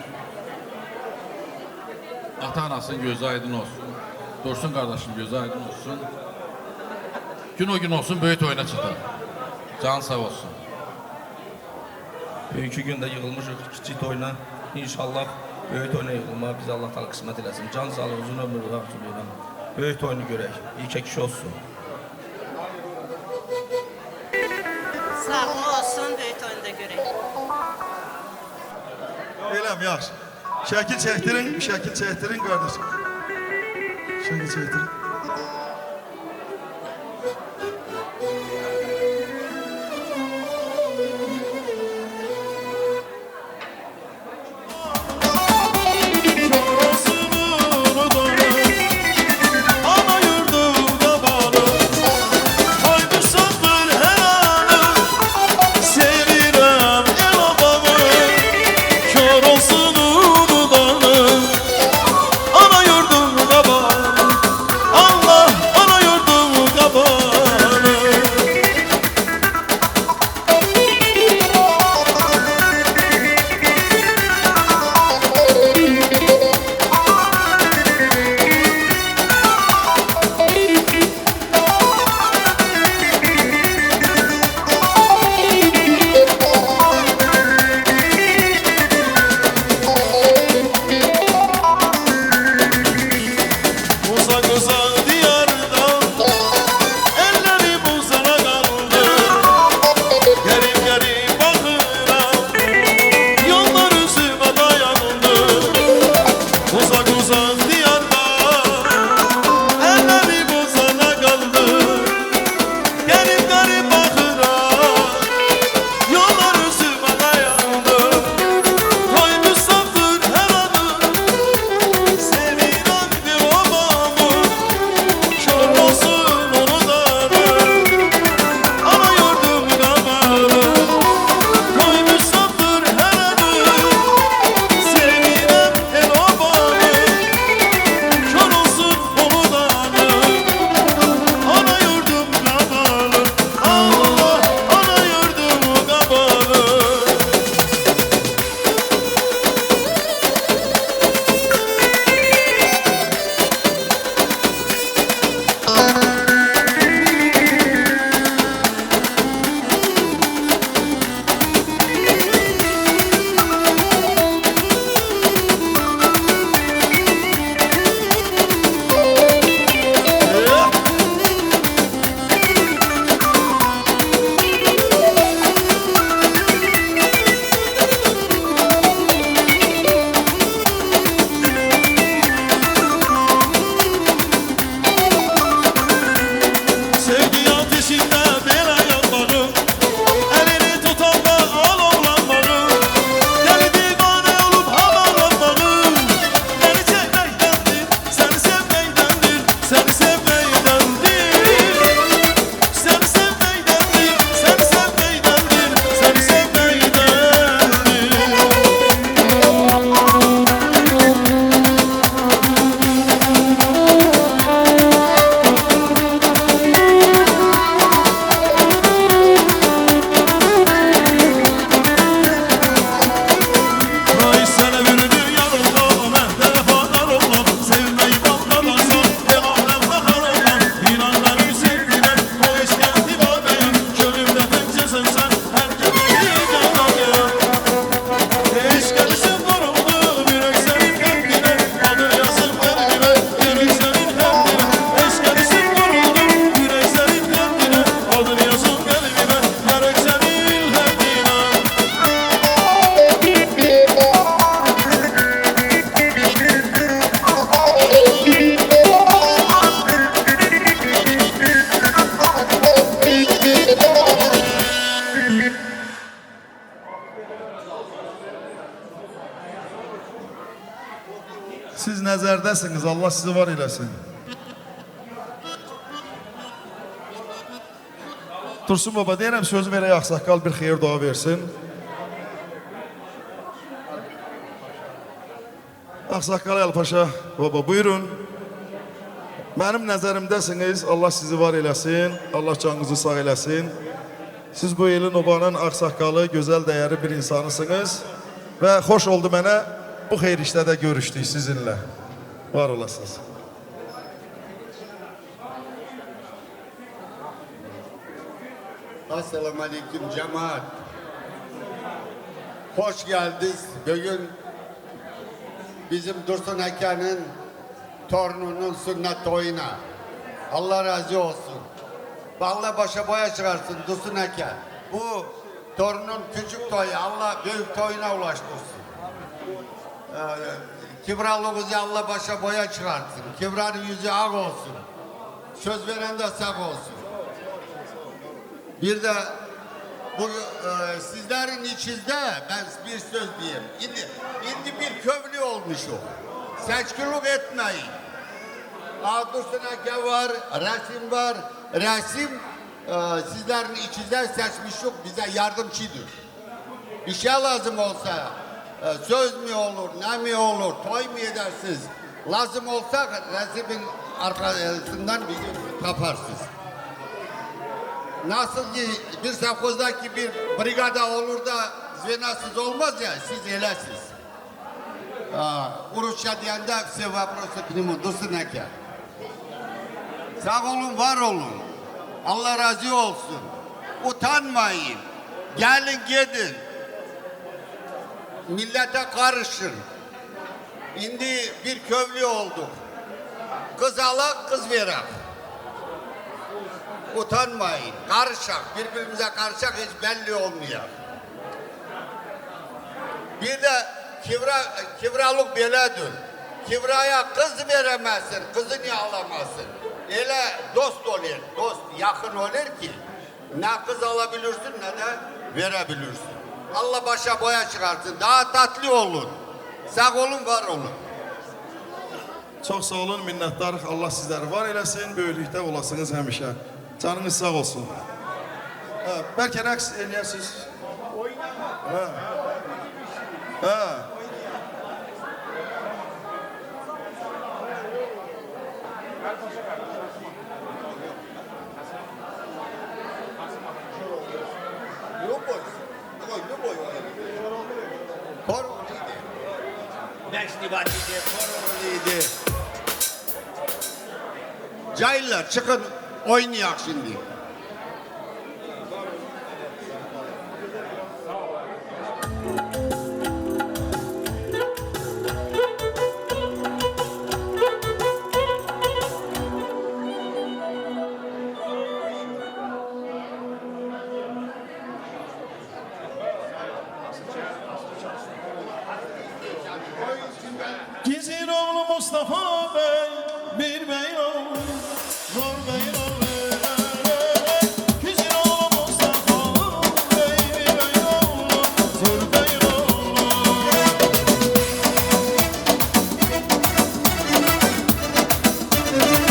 Ata-anasının gözü aydın olsun. Dursun qardaşım gözü aydın olsun. Gün o gün olsun, böyük toyuna çatar. Can sağ olsun.
Bugünkü gündə yığılmışıq kiçik toyuna. İnşallah böyük toyuna yığılmaq bizə Allah Taala qismət eləsin. Can sağlığı, uzun ömür arzulayıram. Böyük toyunu görək. Yekə kişi olsun.
Sağlığı olsun, böyük toyunu da görək.
Eləm, yaxşı. Şəkil çəkdirin, şəkil çəkdirin qardaşım. Şəkil çəkdirin. Ana yurdum qabağı, Allah ana yurdum qabağı. Nəzərdəsiniz, Allah sizi var eləsin. Dursun baba, deyirəm sözü verək ağsaqqal bir xeyir dua versin. Ağsaqqal Əlpaşa baba, buyurun. Mənim nəzərimdəsiniz, Allah sizi var eləsin, Allah canınızı sağ eləsin. Siz bu elin obanın ağsaqqalı, gözəl dəyərli bir insanısınız. Və xoş oldu mənə bu xeyir işdə də görüşdük sizinlə. Var olasınız.
Assalamu aleyküm cemaat. Hoş geldiniz. Bugün bizim Dursun Eken'in torununun sünnet toyuna. Allah razı olsun. Allah başa boya çıkarsın Dursun Eken. Bu torunun küçük toyu Allah büyük toyuna ulaştırsın. Kibralığımızı Allah başa boya çıkarsın. Kibranın yüzü ağ olsun. Söz veren de sağ olsun. Bir de bu sizlerin içinde ben bir söz diyeyim. Şimdi bir köylü olmuşum. Seçkinlik etmeyin. Dursun Eke var, Resim var. Resim sizlerin içinde seçmişlik bize yardımcıdır. Bir şey lazım olsa söz mü olur, ne mi olur, toy mu edersiniz? Lazım olsa Resim'in arkasından bizi taparsınız. Nasıl ki bir safhozdaki bir brigada olur da zvenasız olmaz ya, siz eləsiz. Urusça diyende все вопросы к нему, Dursun Eke. Sağ olun, var olun. Allah razı olsun. Utanmayın. Gelin gidin. Millete karışın. Şimdi bir köylü olduk. Kız alak, kız verak. Utanmayın, karışak, birbirimize karışak hiç belli olmuyor. Bir de kivralık beledir. Kivraya kız veremezsin, kızını alamazsın. Ele dost olur, dost yakın olur ki ne kız alabilirsin ne de verebilirsin. Allah başa boya çıkarsın, daha tatlı olun. Sağ olun, var olun.
Çox sağ olun, minnətdarıq. Allah sizləri var eləsin, böyüklükdə olasınız həmişə. Canınız sağ olsun. Hə, bəlkə rəqs eləyəsiniz. Hə. Hə.
Cahiller çıkın oynayak şimdi.
Gizir oğlu Mustafa Bey, bir bey oğlu, zor bey oğlu. Gizir oğlu Mustafa Bey, bir bey oğlu, zor bey oğlu. Lay lay lay lay lay lay.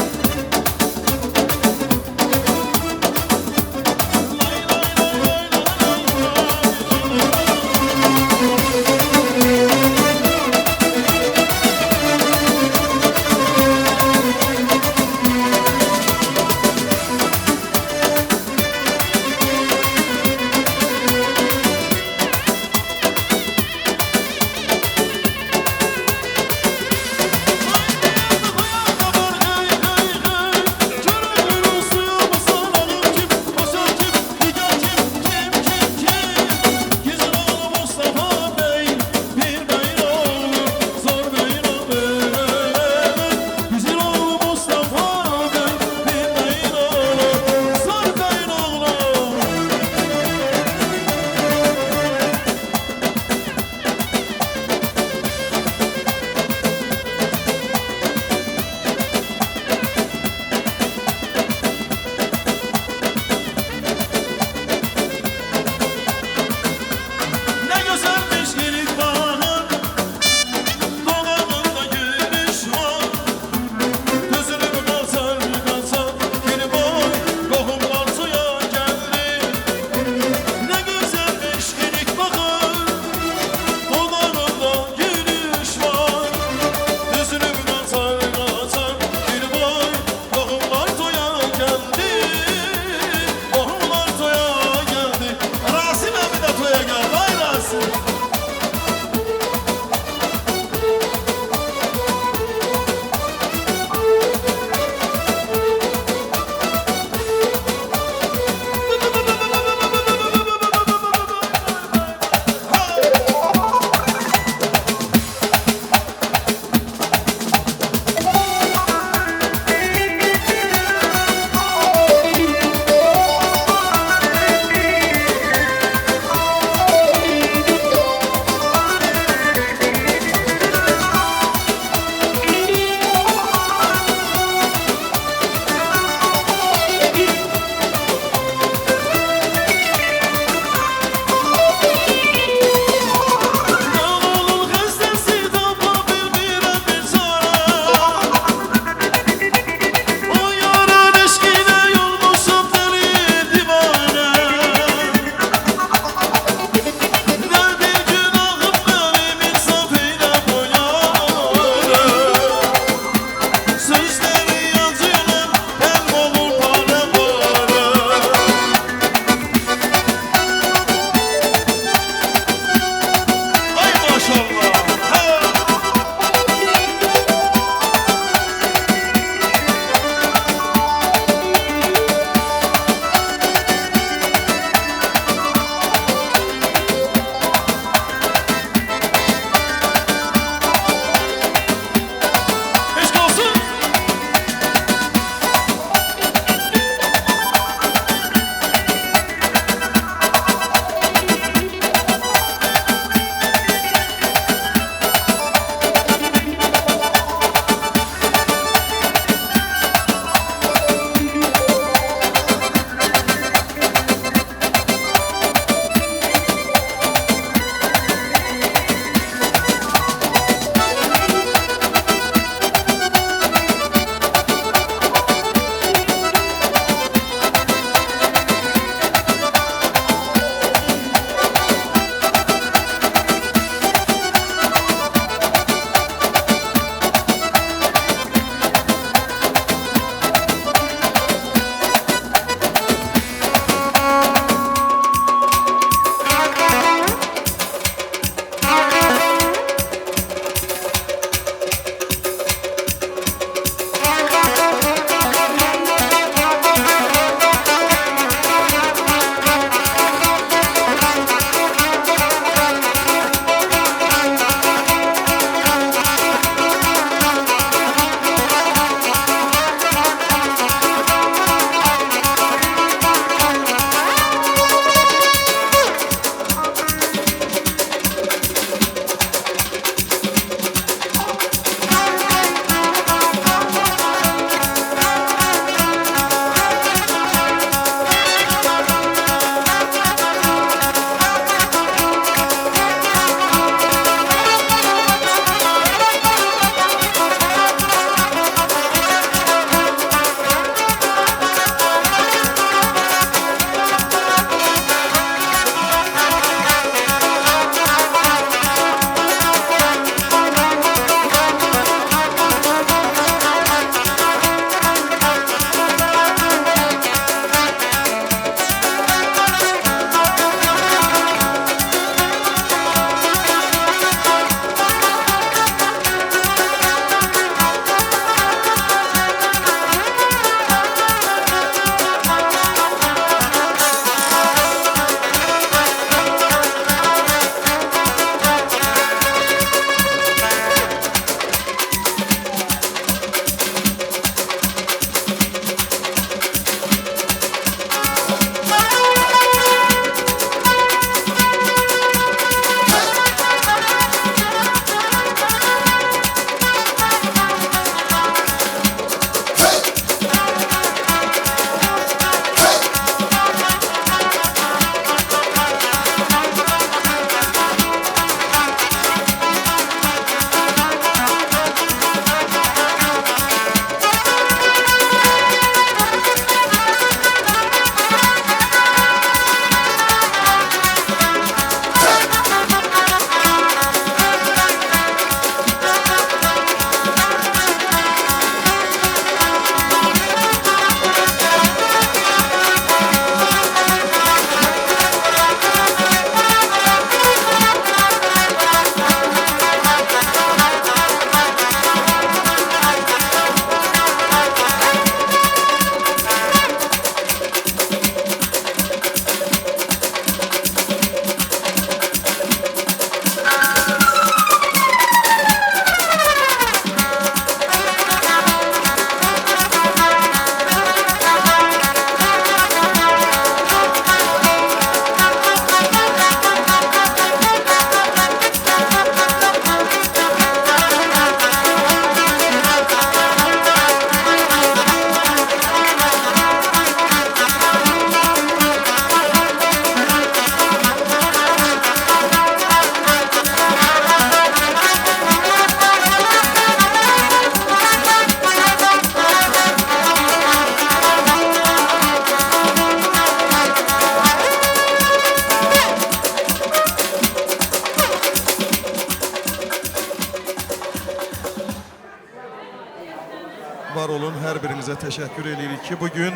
birinizə təşəkkür edirik ki, bugün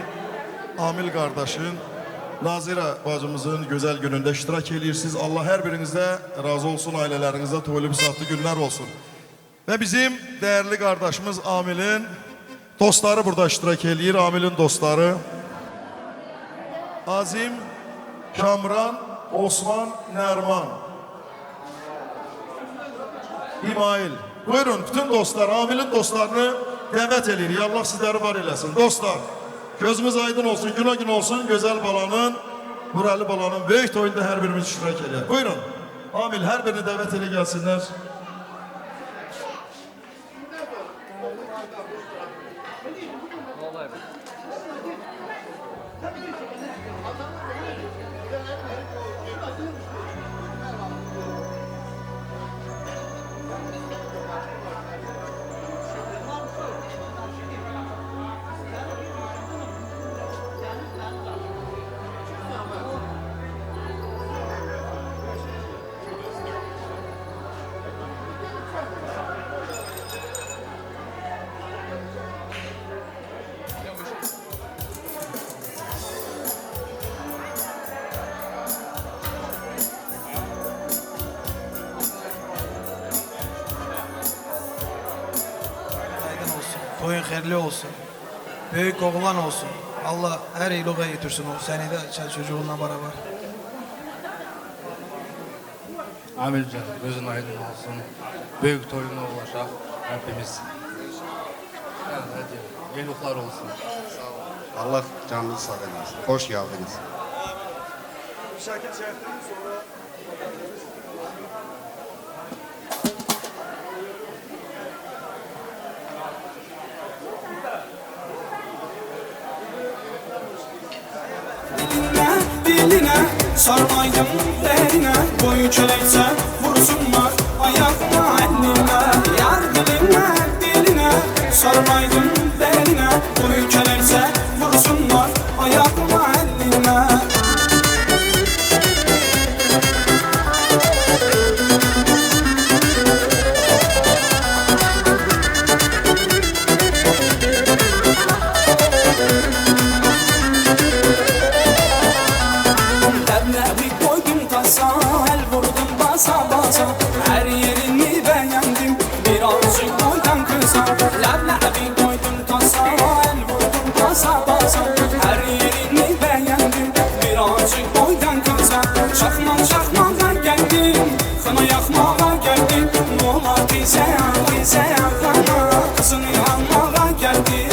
Amil qardaşın, Nazirə bacımızın gözəl günündə iştirak edirsiniz. Allah hər birinizdə razı olsun, ailələrinizdə toylu bisatlı günlər olsun. Və bizim dəyərli qardaşımız Amilin dostları burada iştirak edir. Amilin dostları Azim, Kamran, Osman, Nərman, İmail. Buyurun, bütün dostlar, Amilin dostlarını dəvət edirik. Allah sizləri var eləsin. Dostlar, gözümüz aydın olsun, günə gün olsun. Gözəl balanın, Murəli balanın böyük toyunda hər birimiz iştirak edək. Buyurun, Amil, hər birini dəvət elə gəlsinlər.
Toyun xeyirli olsun. Büyük oğlan olsun. Allah her iyiliğe getirsin o seni de çocuğunla beraber.
Amilcan, gözün aydın olsun. Büyük toyuna ulaşaq hepimiz. Yani hadi, iyilikler olsun.
Sağ olun. Allah canınızı sağ eləsin. Hoş geldiniz.
Şəkil çəkdirin sonra.
Diline sarmaydım beline, boyu çelekse vursunlar ayağına eline. Yar diline diline sarmaydım beline, boyu çelekse vursunlar ayağına eline. Her yerini beğendim, birazcık boydan kısa. Leblebi koydum tasa, el vurdum basa basa. Her yerini beğendim, birazcık boydan kısa. Çakma çakmağa geldim, xına yakmağa geldim. Mola bize bize xına, kızını almağa geldim.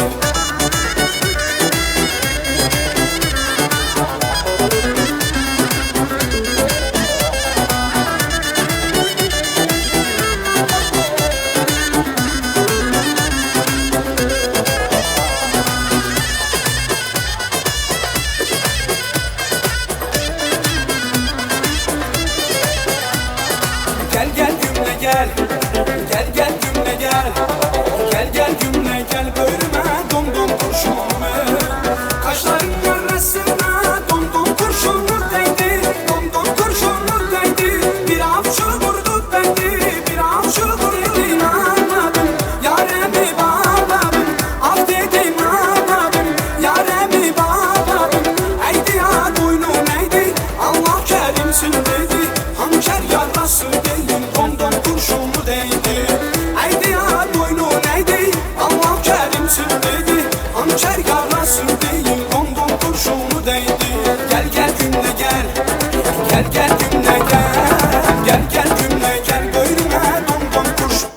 Gel gel gümle gel, gel gel gümle gel, gel gel gümle gel, bölüme domdom kurşunumu. Kaşların arasına domdom kurşunu değdi, domdom kurşunu değdi. Bir avcı vurdu beni, bir avcı vurdu. İnanmadım, yaremi bağladım, ah dedim ağladım, yaremi bağladım. Eydi ya boynu neydi, Allah kerimsin dedi, hançer yarası değil, domdom kurşunu değdi. Eydi ya boynu neydi, Allah kerimsin dedi, hançer yarası değil, domdom kurşunu değdi. Gel gel gümle gel, gel gel gümle gel, gel gel gümle gel, böğrüme domdom kurşun.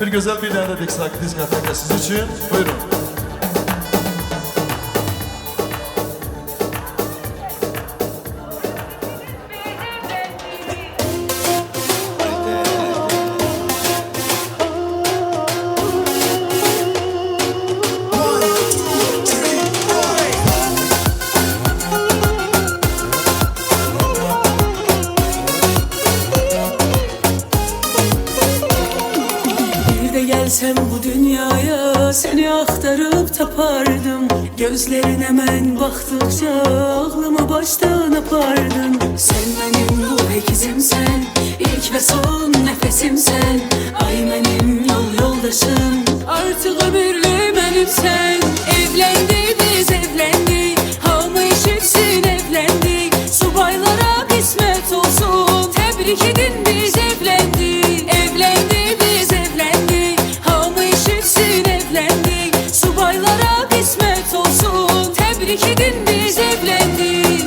Bir gözəl bir dənə də diskoteka siz üçün. Buyurun.
Gelsem bu dünyaya seni aktarıp tapardım. Gözlerine men baktıkça aklımı baştan apardın. Sen benim ruh ikizimsen, ilk ve son nefesimsen. Ay benim yol yoldaşım, artık ömürlü benimsen. Evlendi biz evlendik, hamı işitsin evlendik. Subaylara kısmet olsun, tebrik edin biz evlendik. Evlendi biz evlendik, evlendik. Subaylara kısmet olsun, tebrik edin biz evlendik.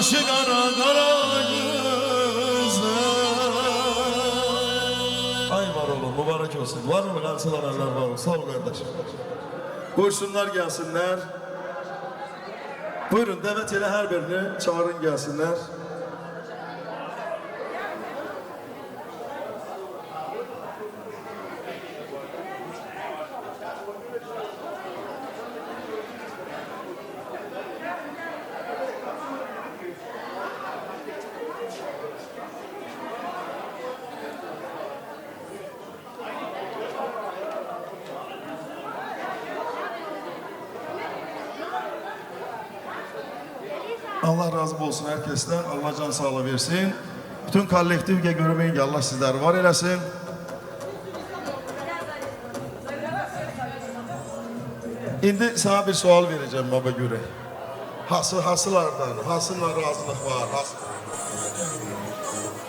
Kaşı kara kara gözler.
Ay var olun, mübarek olsun. Var mı? Kalsın eller var olun. Sağ ol kardeşim. Buyursunlar, gəlsinlər. Buyurun, dəvət elə hər birini, çağırın gəlsinlər. Allah razı olsun herkesten. Allah can sağlığı versin. Bütün kollektiv görməyin ki, Allah sizləri var eləsin. İndi sana bir sual vereceğim baba görə. Hasılardan, hasıyla razılıq var.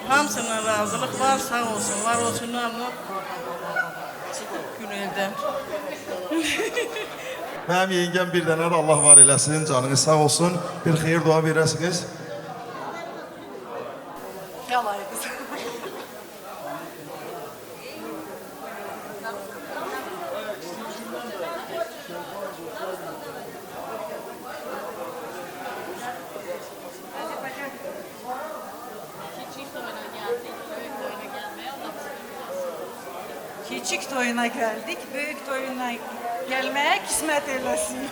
Hamısından razılıq var, sağ olsun, var olsunlar. Güneldən.
Mənim yengəm bir dənə də Allah var eləsin, canınız sağ olsun. Bir xeyir dua verəsiniz.
Yalayız.
Küçük toyuna geldik, büyük toyuna gelmeye kısmet eylesin.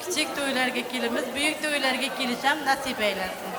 Küçük toylarga kelimiz, büyük toylarga kelisham nasip eylesin.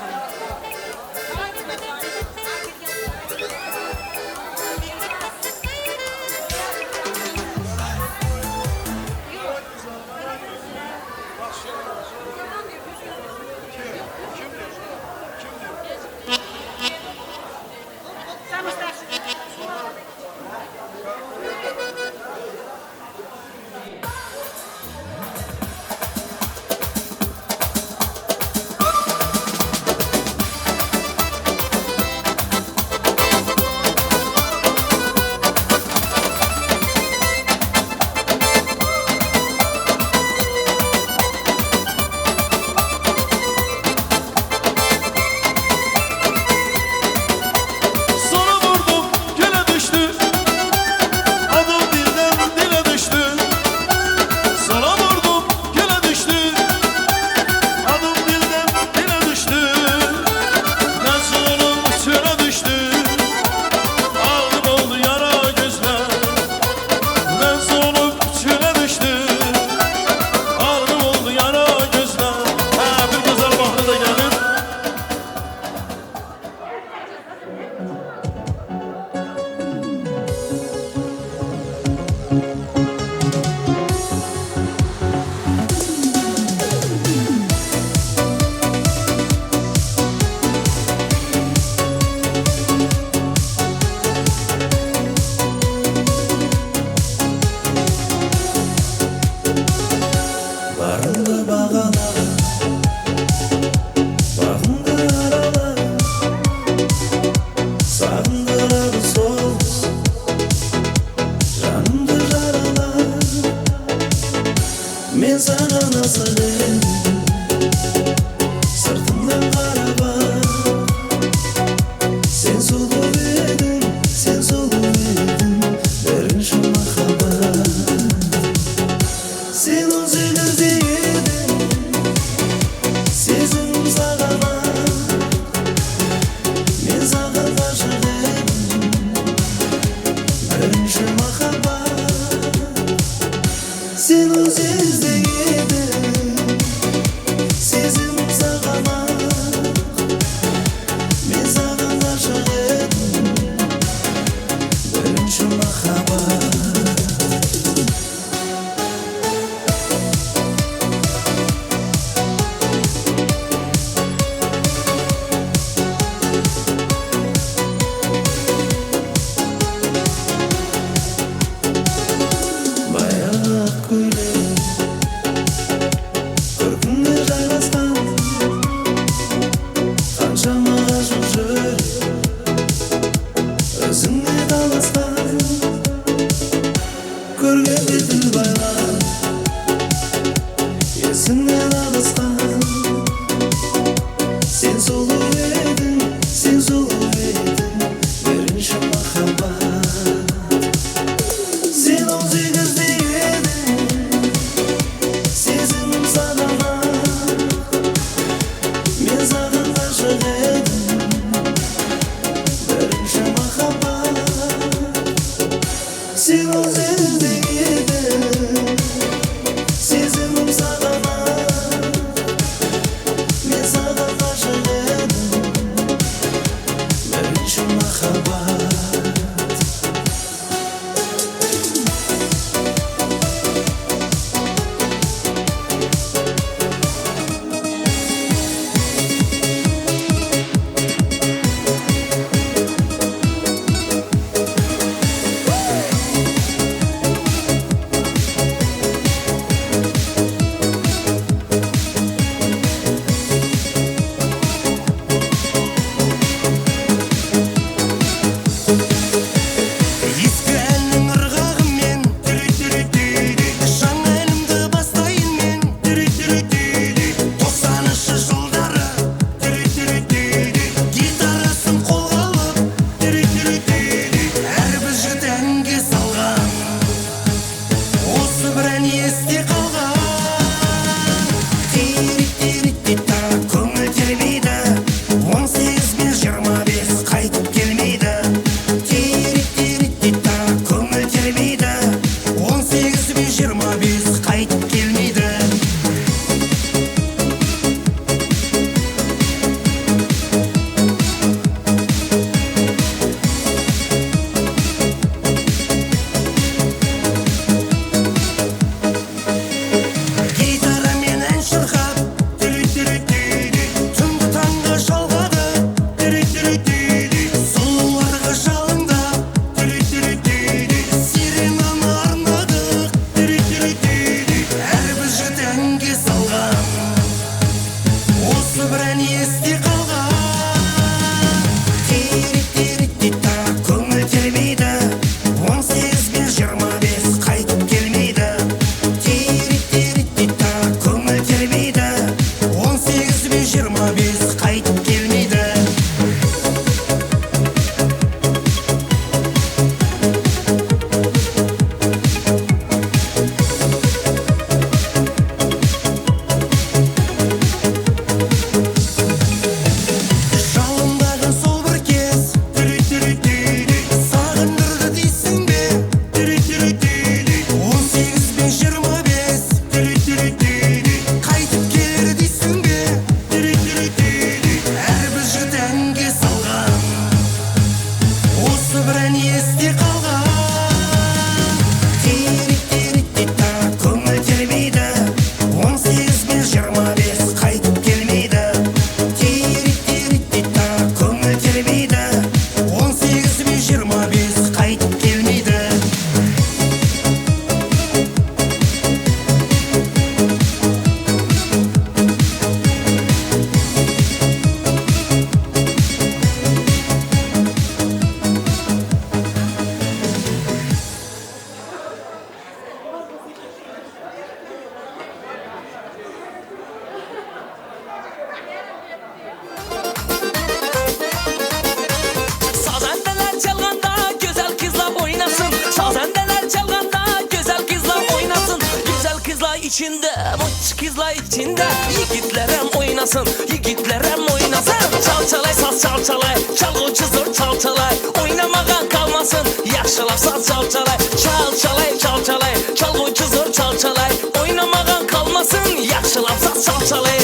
içinde, Moç kızlar içinde. Yiğitlerim oynasın, yiğitlerim oynasın. Çal çalay saz çal çalay, çalgıcı zor çal çalay. Oynamağa kalmasın, yaxşılap saz çal çalay. Çal çalay çal çalay, çalgıcı zor çal çalay. Oynamağa kalmasın, yaxşılap saz çal çalay.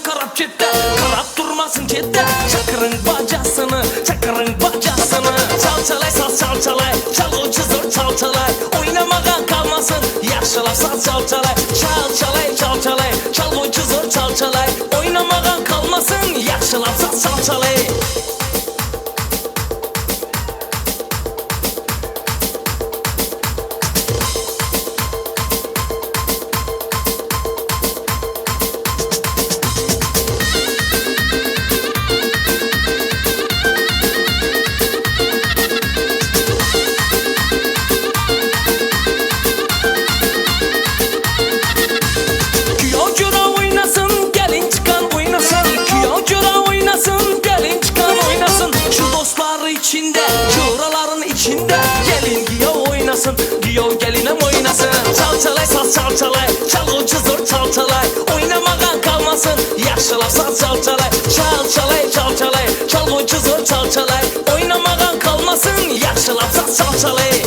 Karap çette, karap durmasın çette. Çakırın bacasını, çakırın bacasını. Çal çalay saz çal çalay, çalgıcı zor çal çalay. Oynamağa kalmasın, yaxşılap saz çal çalay. Çal çalay çal çalay, çalgıcı zor çal çalay. Oynamağa kalmasın, yaxşılap saz çal çalay. Giyo gelinem oynasın. Çal çalay saz çal çalay, çalgıcı zor çal çalay. Oynamağa kalmasın, yaxşılap saz çal çalay. Çal çalay çal çalay, çalgıcı zor çal çalay. Oynamağa kalmasın, yaxşılap saz çal çalay.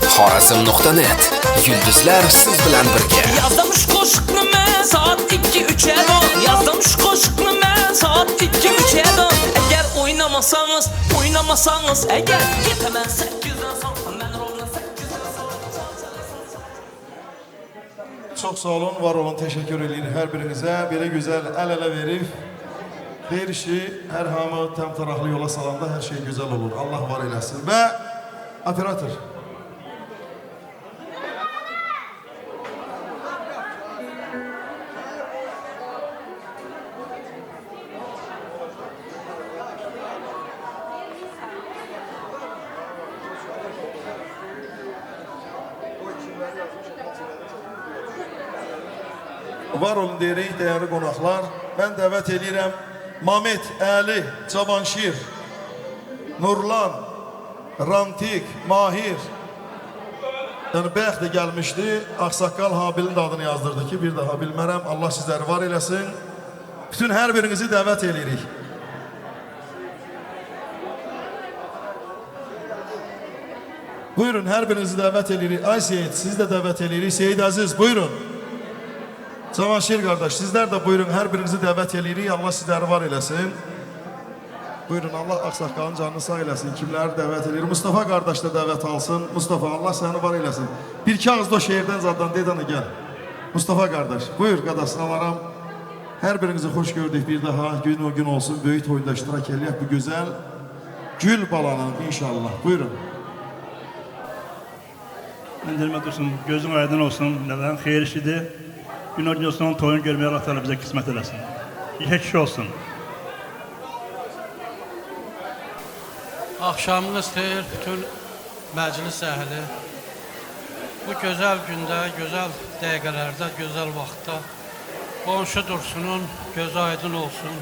Xorazm.net Yulduzlar siz bilan birga.
Yazdım şu qo'shiqni men soat 2-3'e don. Yazdım şu qo'shiqni men soat 2-3'e don. Eğer oynamasanız, oynamasanız eğer yetemem 8'den son, men rovna 8'den son.
Çox sağ olun, var olun, təşəkkür edirik hər birinizə. Belə gözəl əl-ələ verib xeyir işi hər hamı təmtəraqlı yola salanda hər şey gözəl olur. Allah var eləsin. Və operator. Var olun deyirik, dəyərli qonaqlar. Mən dəvət eləyirəm Mamet, Əli, Cavanşir, Nurlan, Rantik, Mahir. Yəni, bayaq da gəlmişdi, Ağsaqqal Habilin də adını yazdırdı ki, bir daha bilmərəm. Allah sizləri var eləsin. Bütün hər birinizi dəvət eləyirik. Buyurun, hər birinizi dəvət eləyirik. Ay Seyid, sizi də dəvət eləyirik. Seyid Əziz, buyurun. Cavanşir qardaş, sizlər də buyurun, hər birinizi dəvət eləyirik. Allah sizləri var eləsin. Buyurun, Allah ağsaqqalın canını sağ eləsin. Kimləri dəvət eləyir? Mustafa qardaş da dəvət alsın. Mustafa, Allah səni var eləsin. Bir iki ağızda o şehirdən zaddan dedənə gəl. Mustafa qardaş, buyur qadasını alaram. Hər birinizi xoş gördük bir daha. Gün o gün olsun, böyük toyda iştirak eləyək bu gözəl gül balanın inşallah. Buyurun.
Mən deyirəm, Dursun, gözün aydın olsun, nələrin xeyir işidir. Gün o gün olsun, toyunu görməyə Allah Teala bizə qismət eləsin. Yekə kişi olsun.
Axşamınız xeyir bütün məclis əhli. Bu gözəl gündə, gözəl dəqiqələrdə, gözəl vaxtda qonşu Dursunun gözü aydın olsun.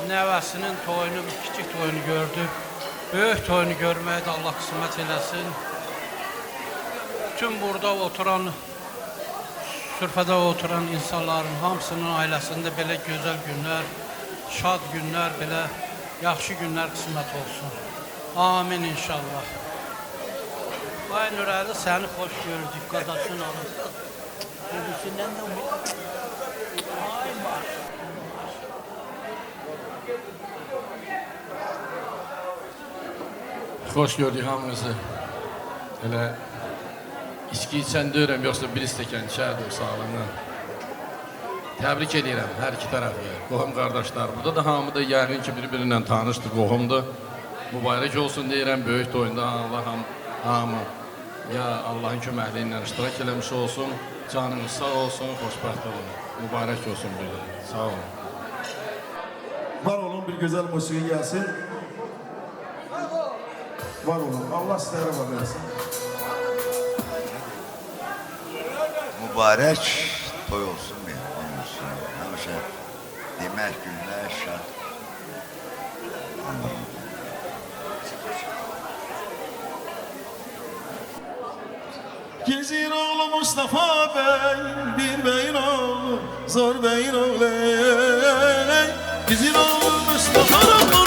Nəvəsinin toyunu, kiçik toyunu gördü. Böyük toyunu görməyə də Allah qismət eləsin. Bütün burada oturan, sürfədə oturan insanların hamısının ailəsində belə gözəl günlər, şad günlər, belə yaxşı günlər qismət olsun. Amin inşallah. Ay Nurəli, səni xoş gördük, qadasın alın. Bibisindən də ay var.
Xoş gördük hamınızı. Elə içki içən deyirəm, yoxsa bir stəkan içərdim sağlığına. Təbrik edirəm hər iki tərəfi, qohum qardaşlar. Burada da hamı da yəqin ki, bir-birindən tanışdır, qohumdur. Mübarək olsun deyirəm, böyük toyunda Allah hamı ya Allahın köməkliyi ilə iştirak eləmiş olsun, canınız sağ olsun, xoşbəxt olun. Mübarək olsun bir də. Sağ olun.
Var olun, bir gözəl musiqi gəlsin. Var olun. Allah sizlərə var eləsin.
Mübarək toy olsun, mehman olsun. Həmişə demək, gülmək, şad.
Gezir oğlu Mustafa Bey, bir beyin oğlu, zor beyin oğlu. Gezir oğlu Mustafa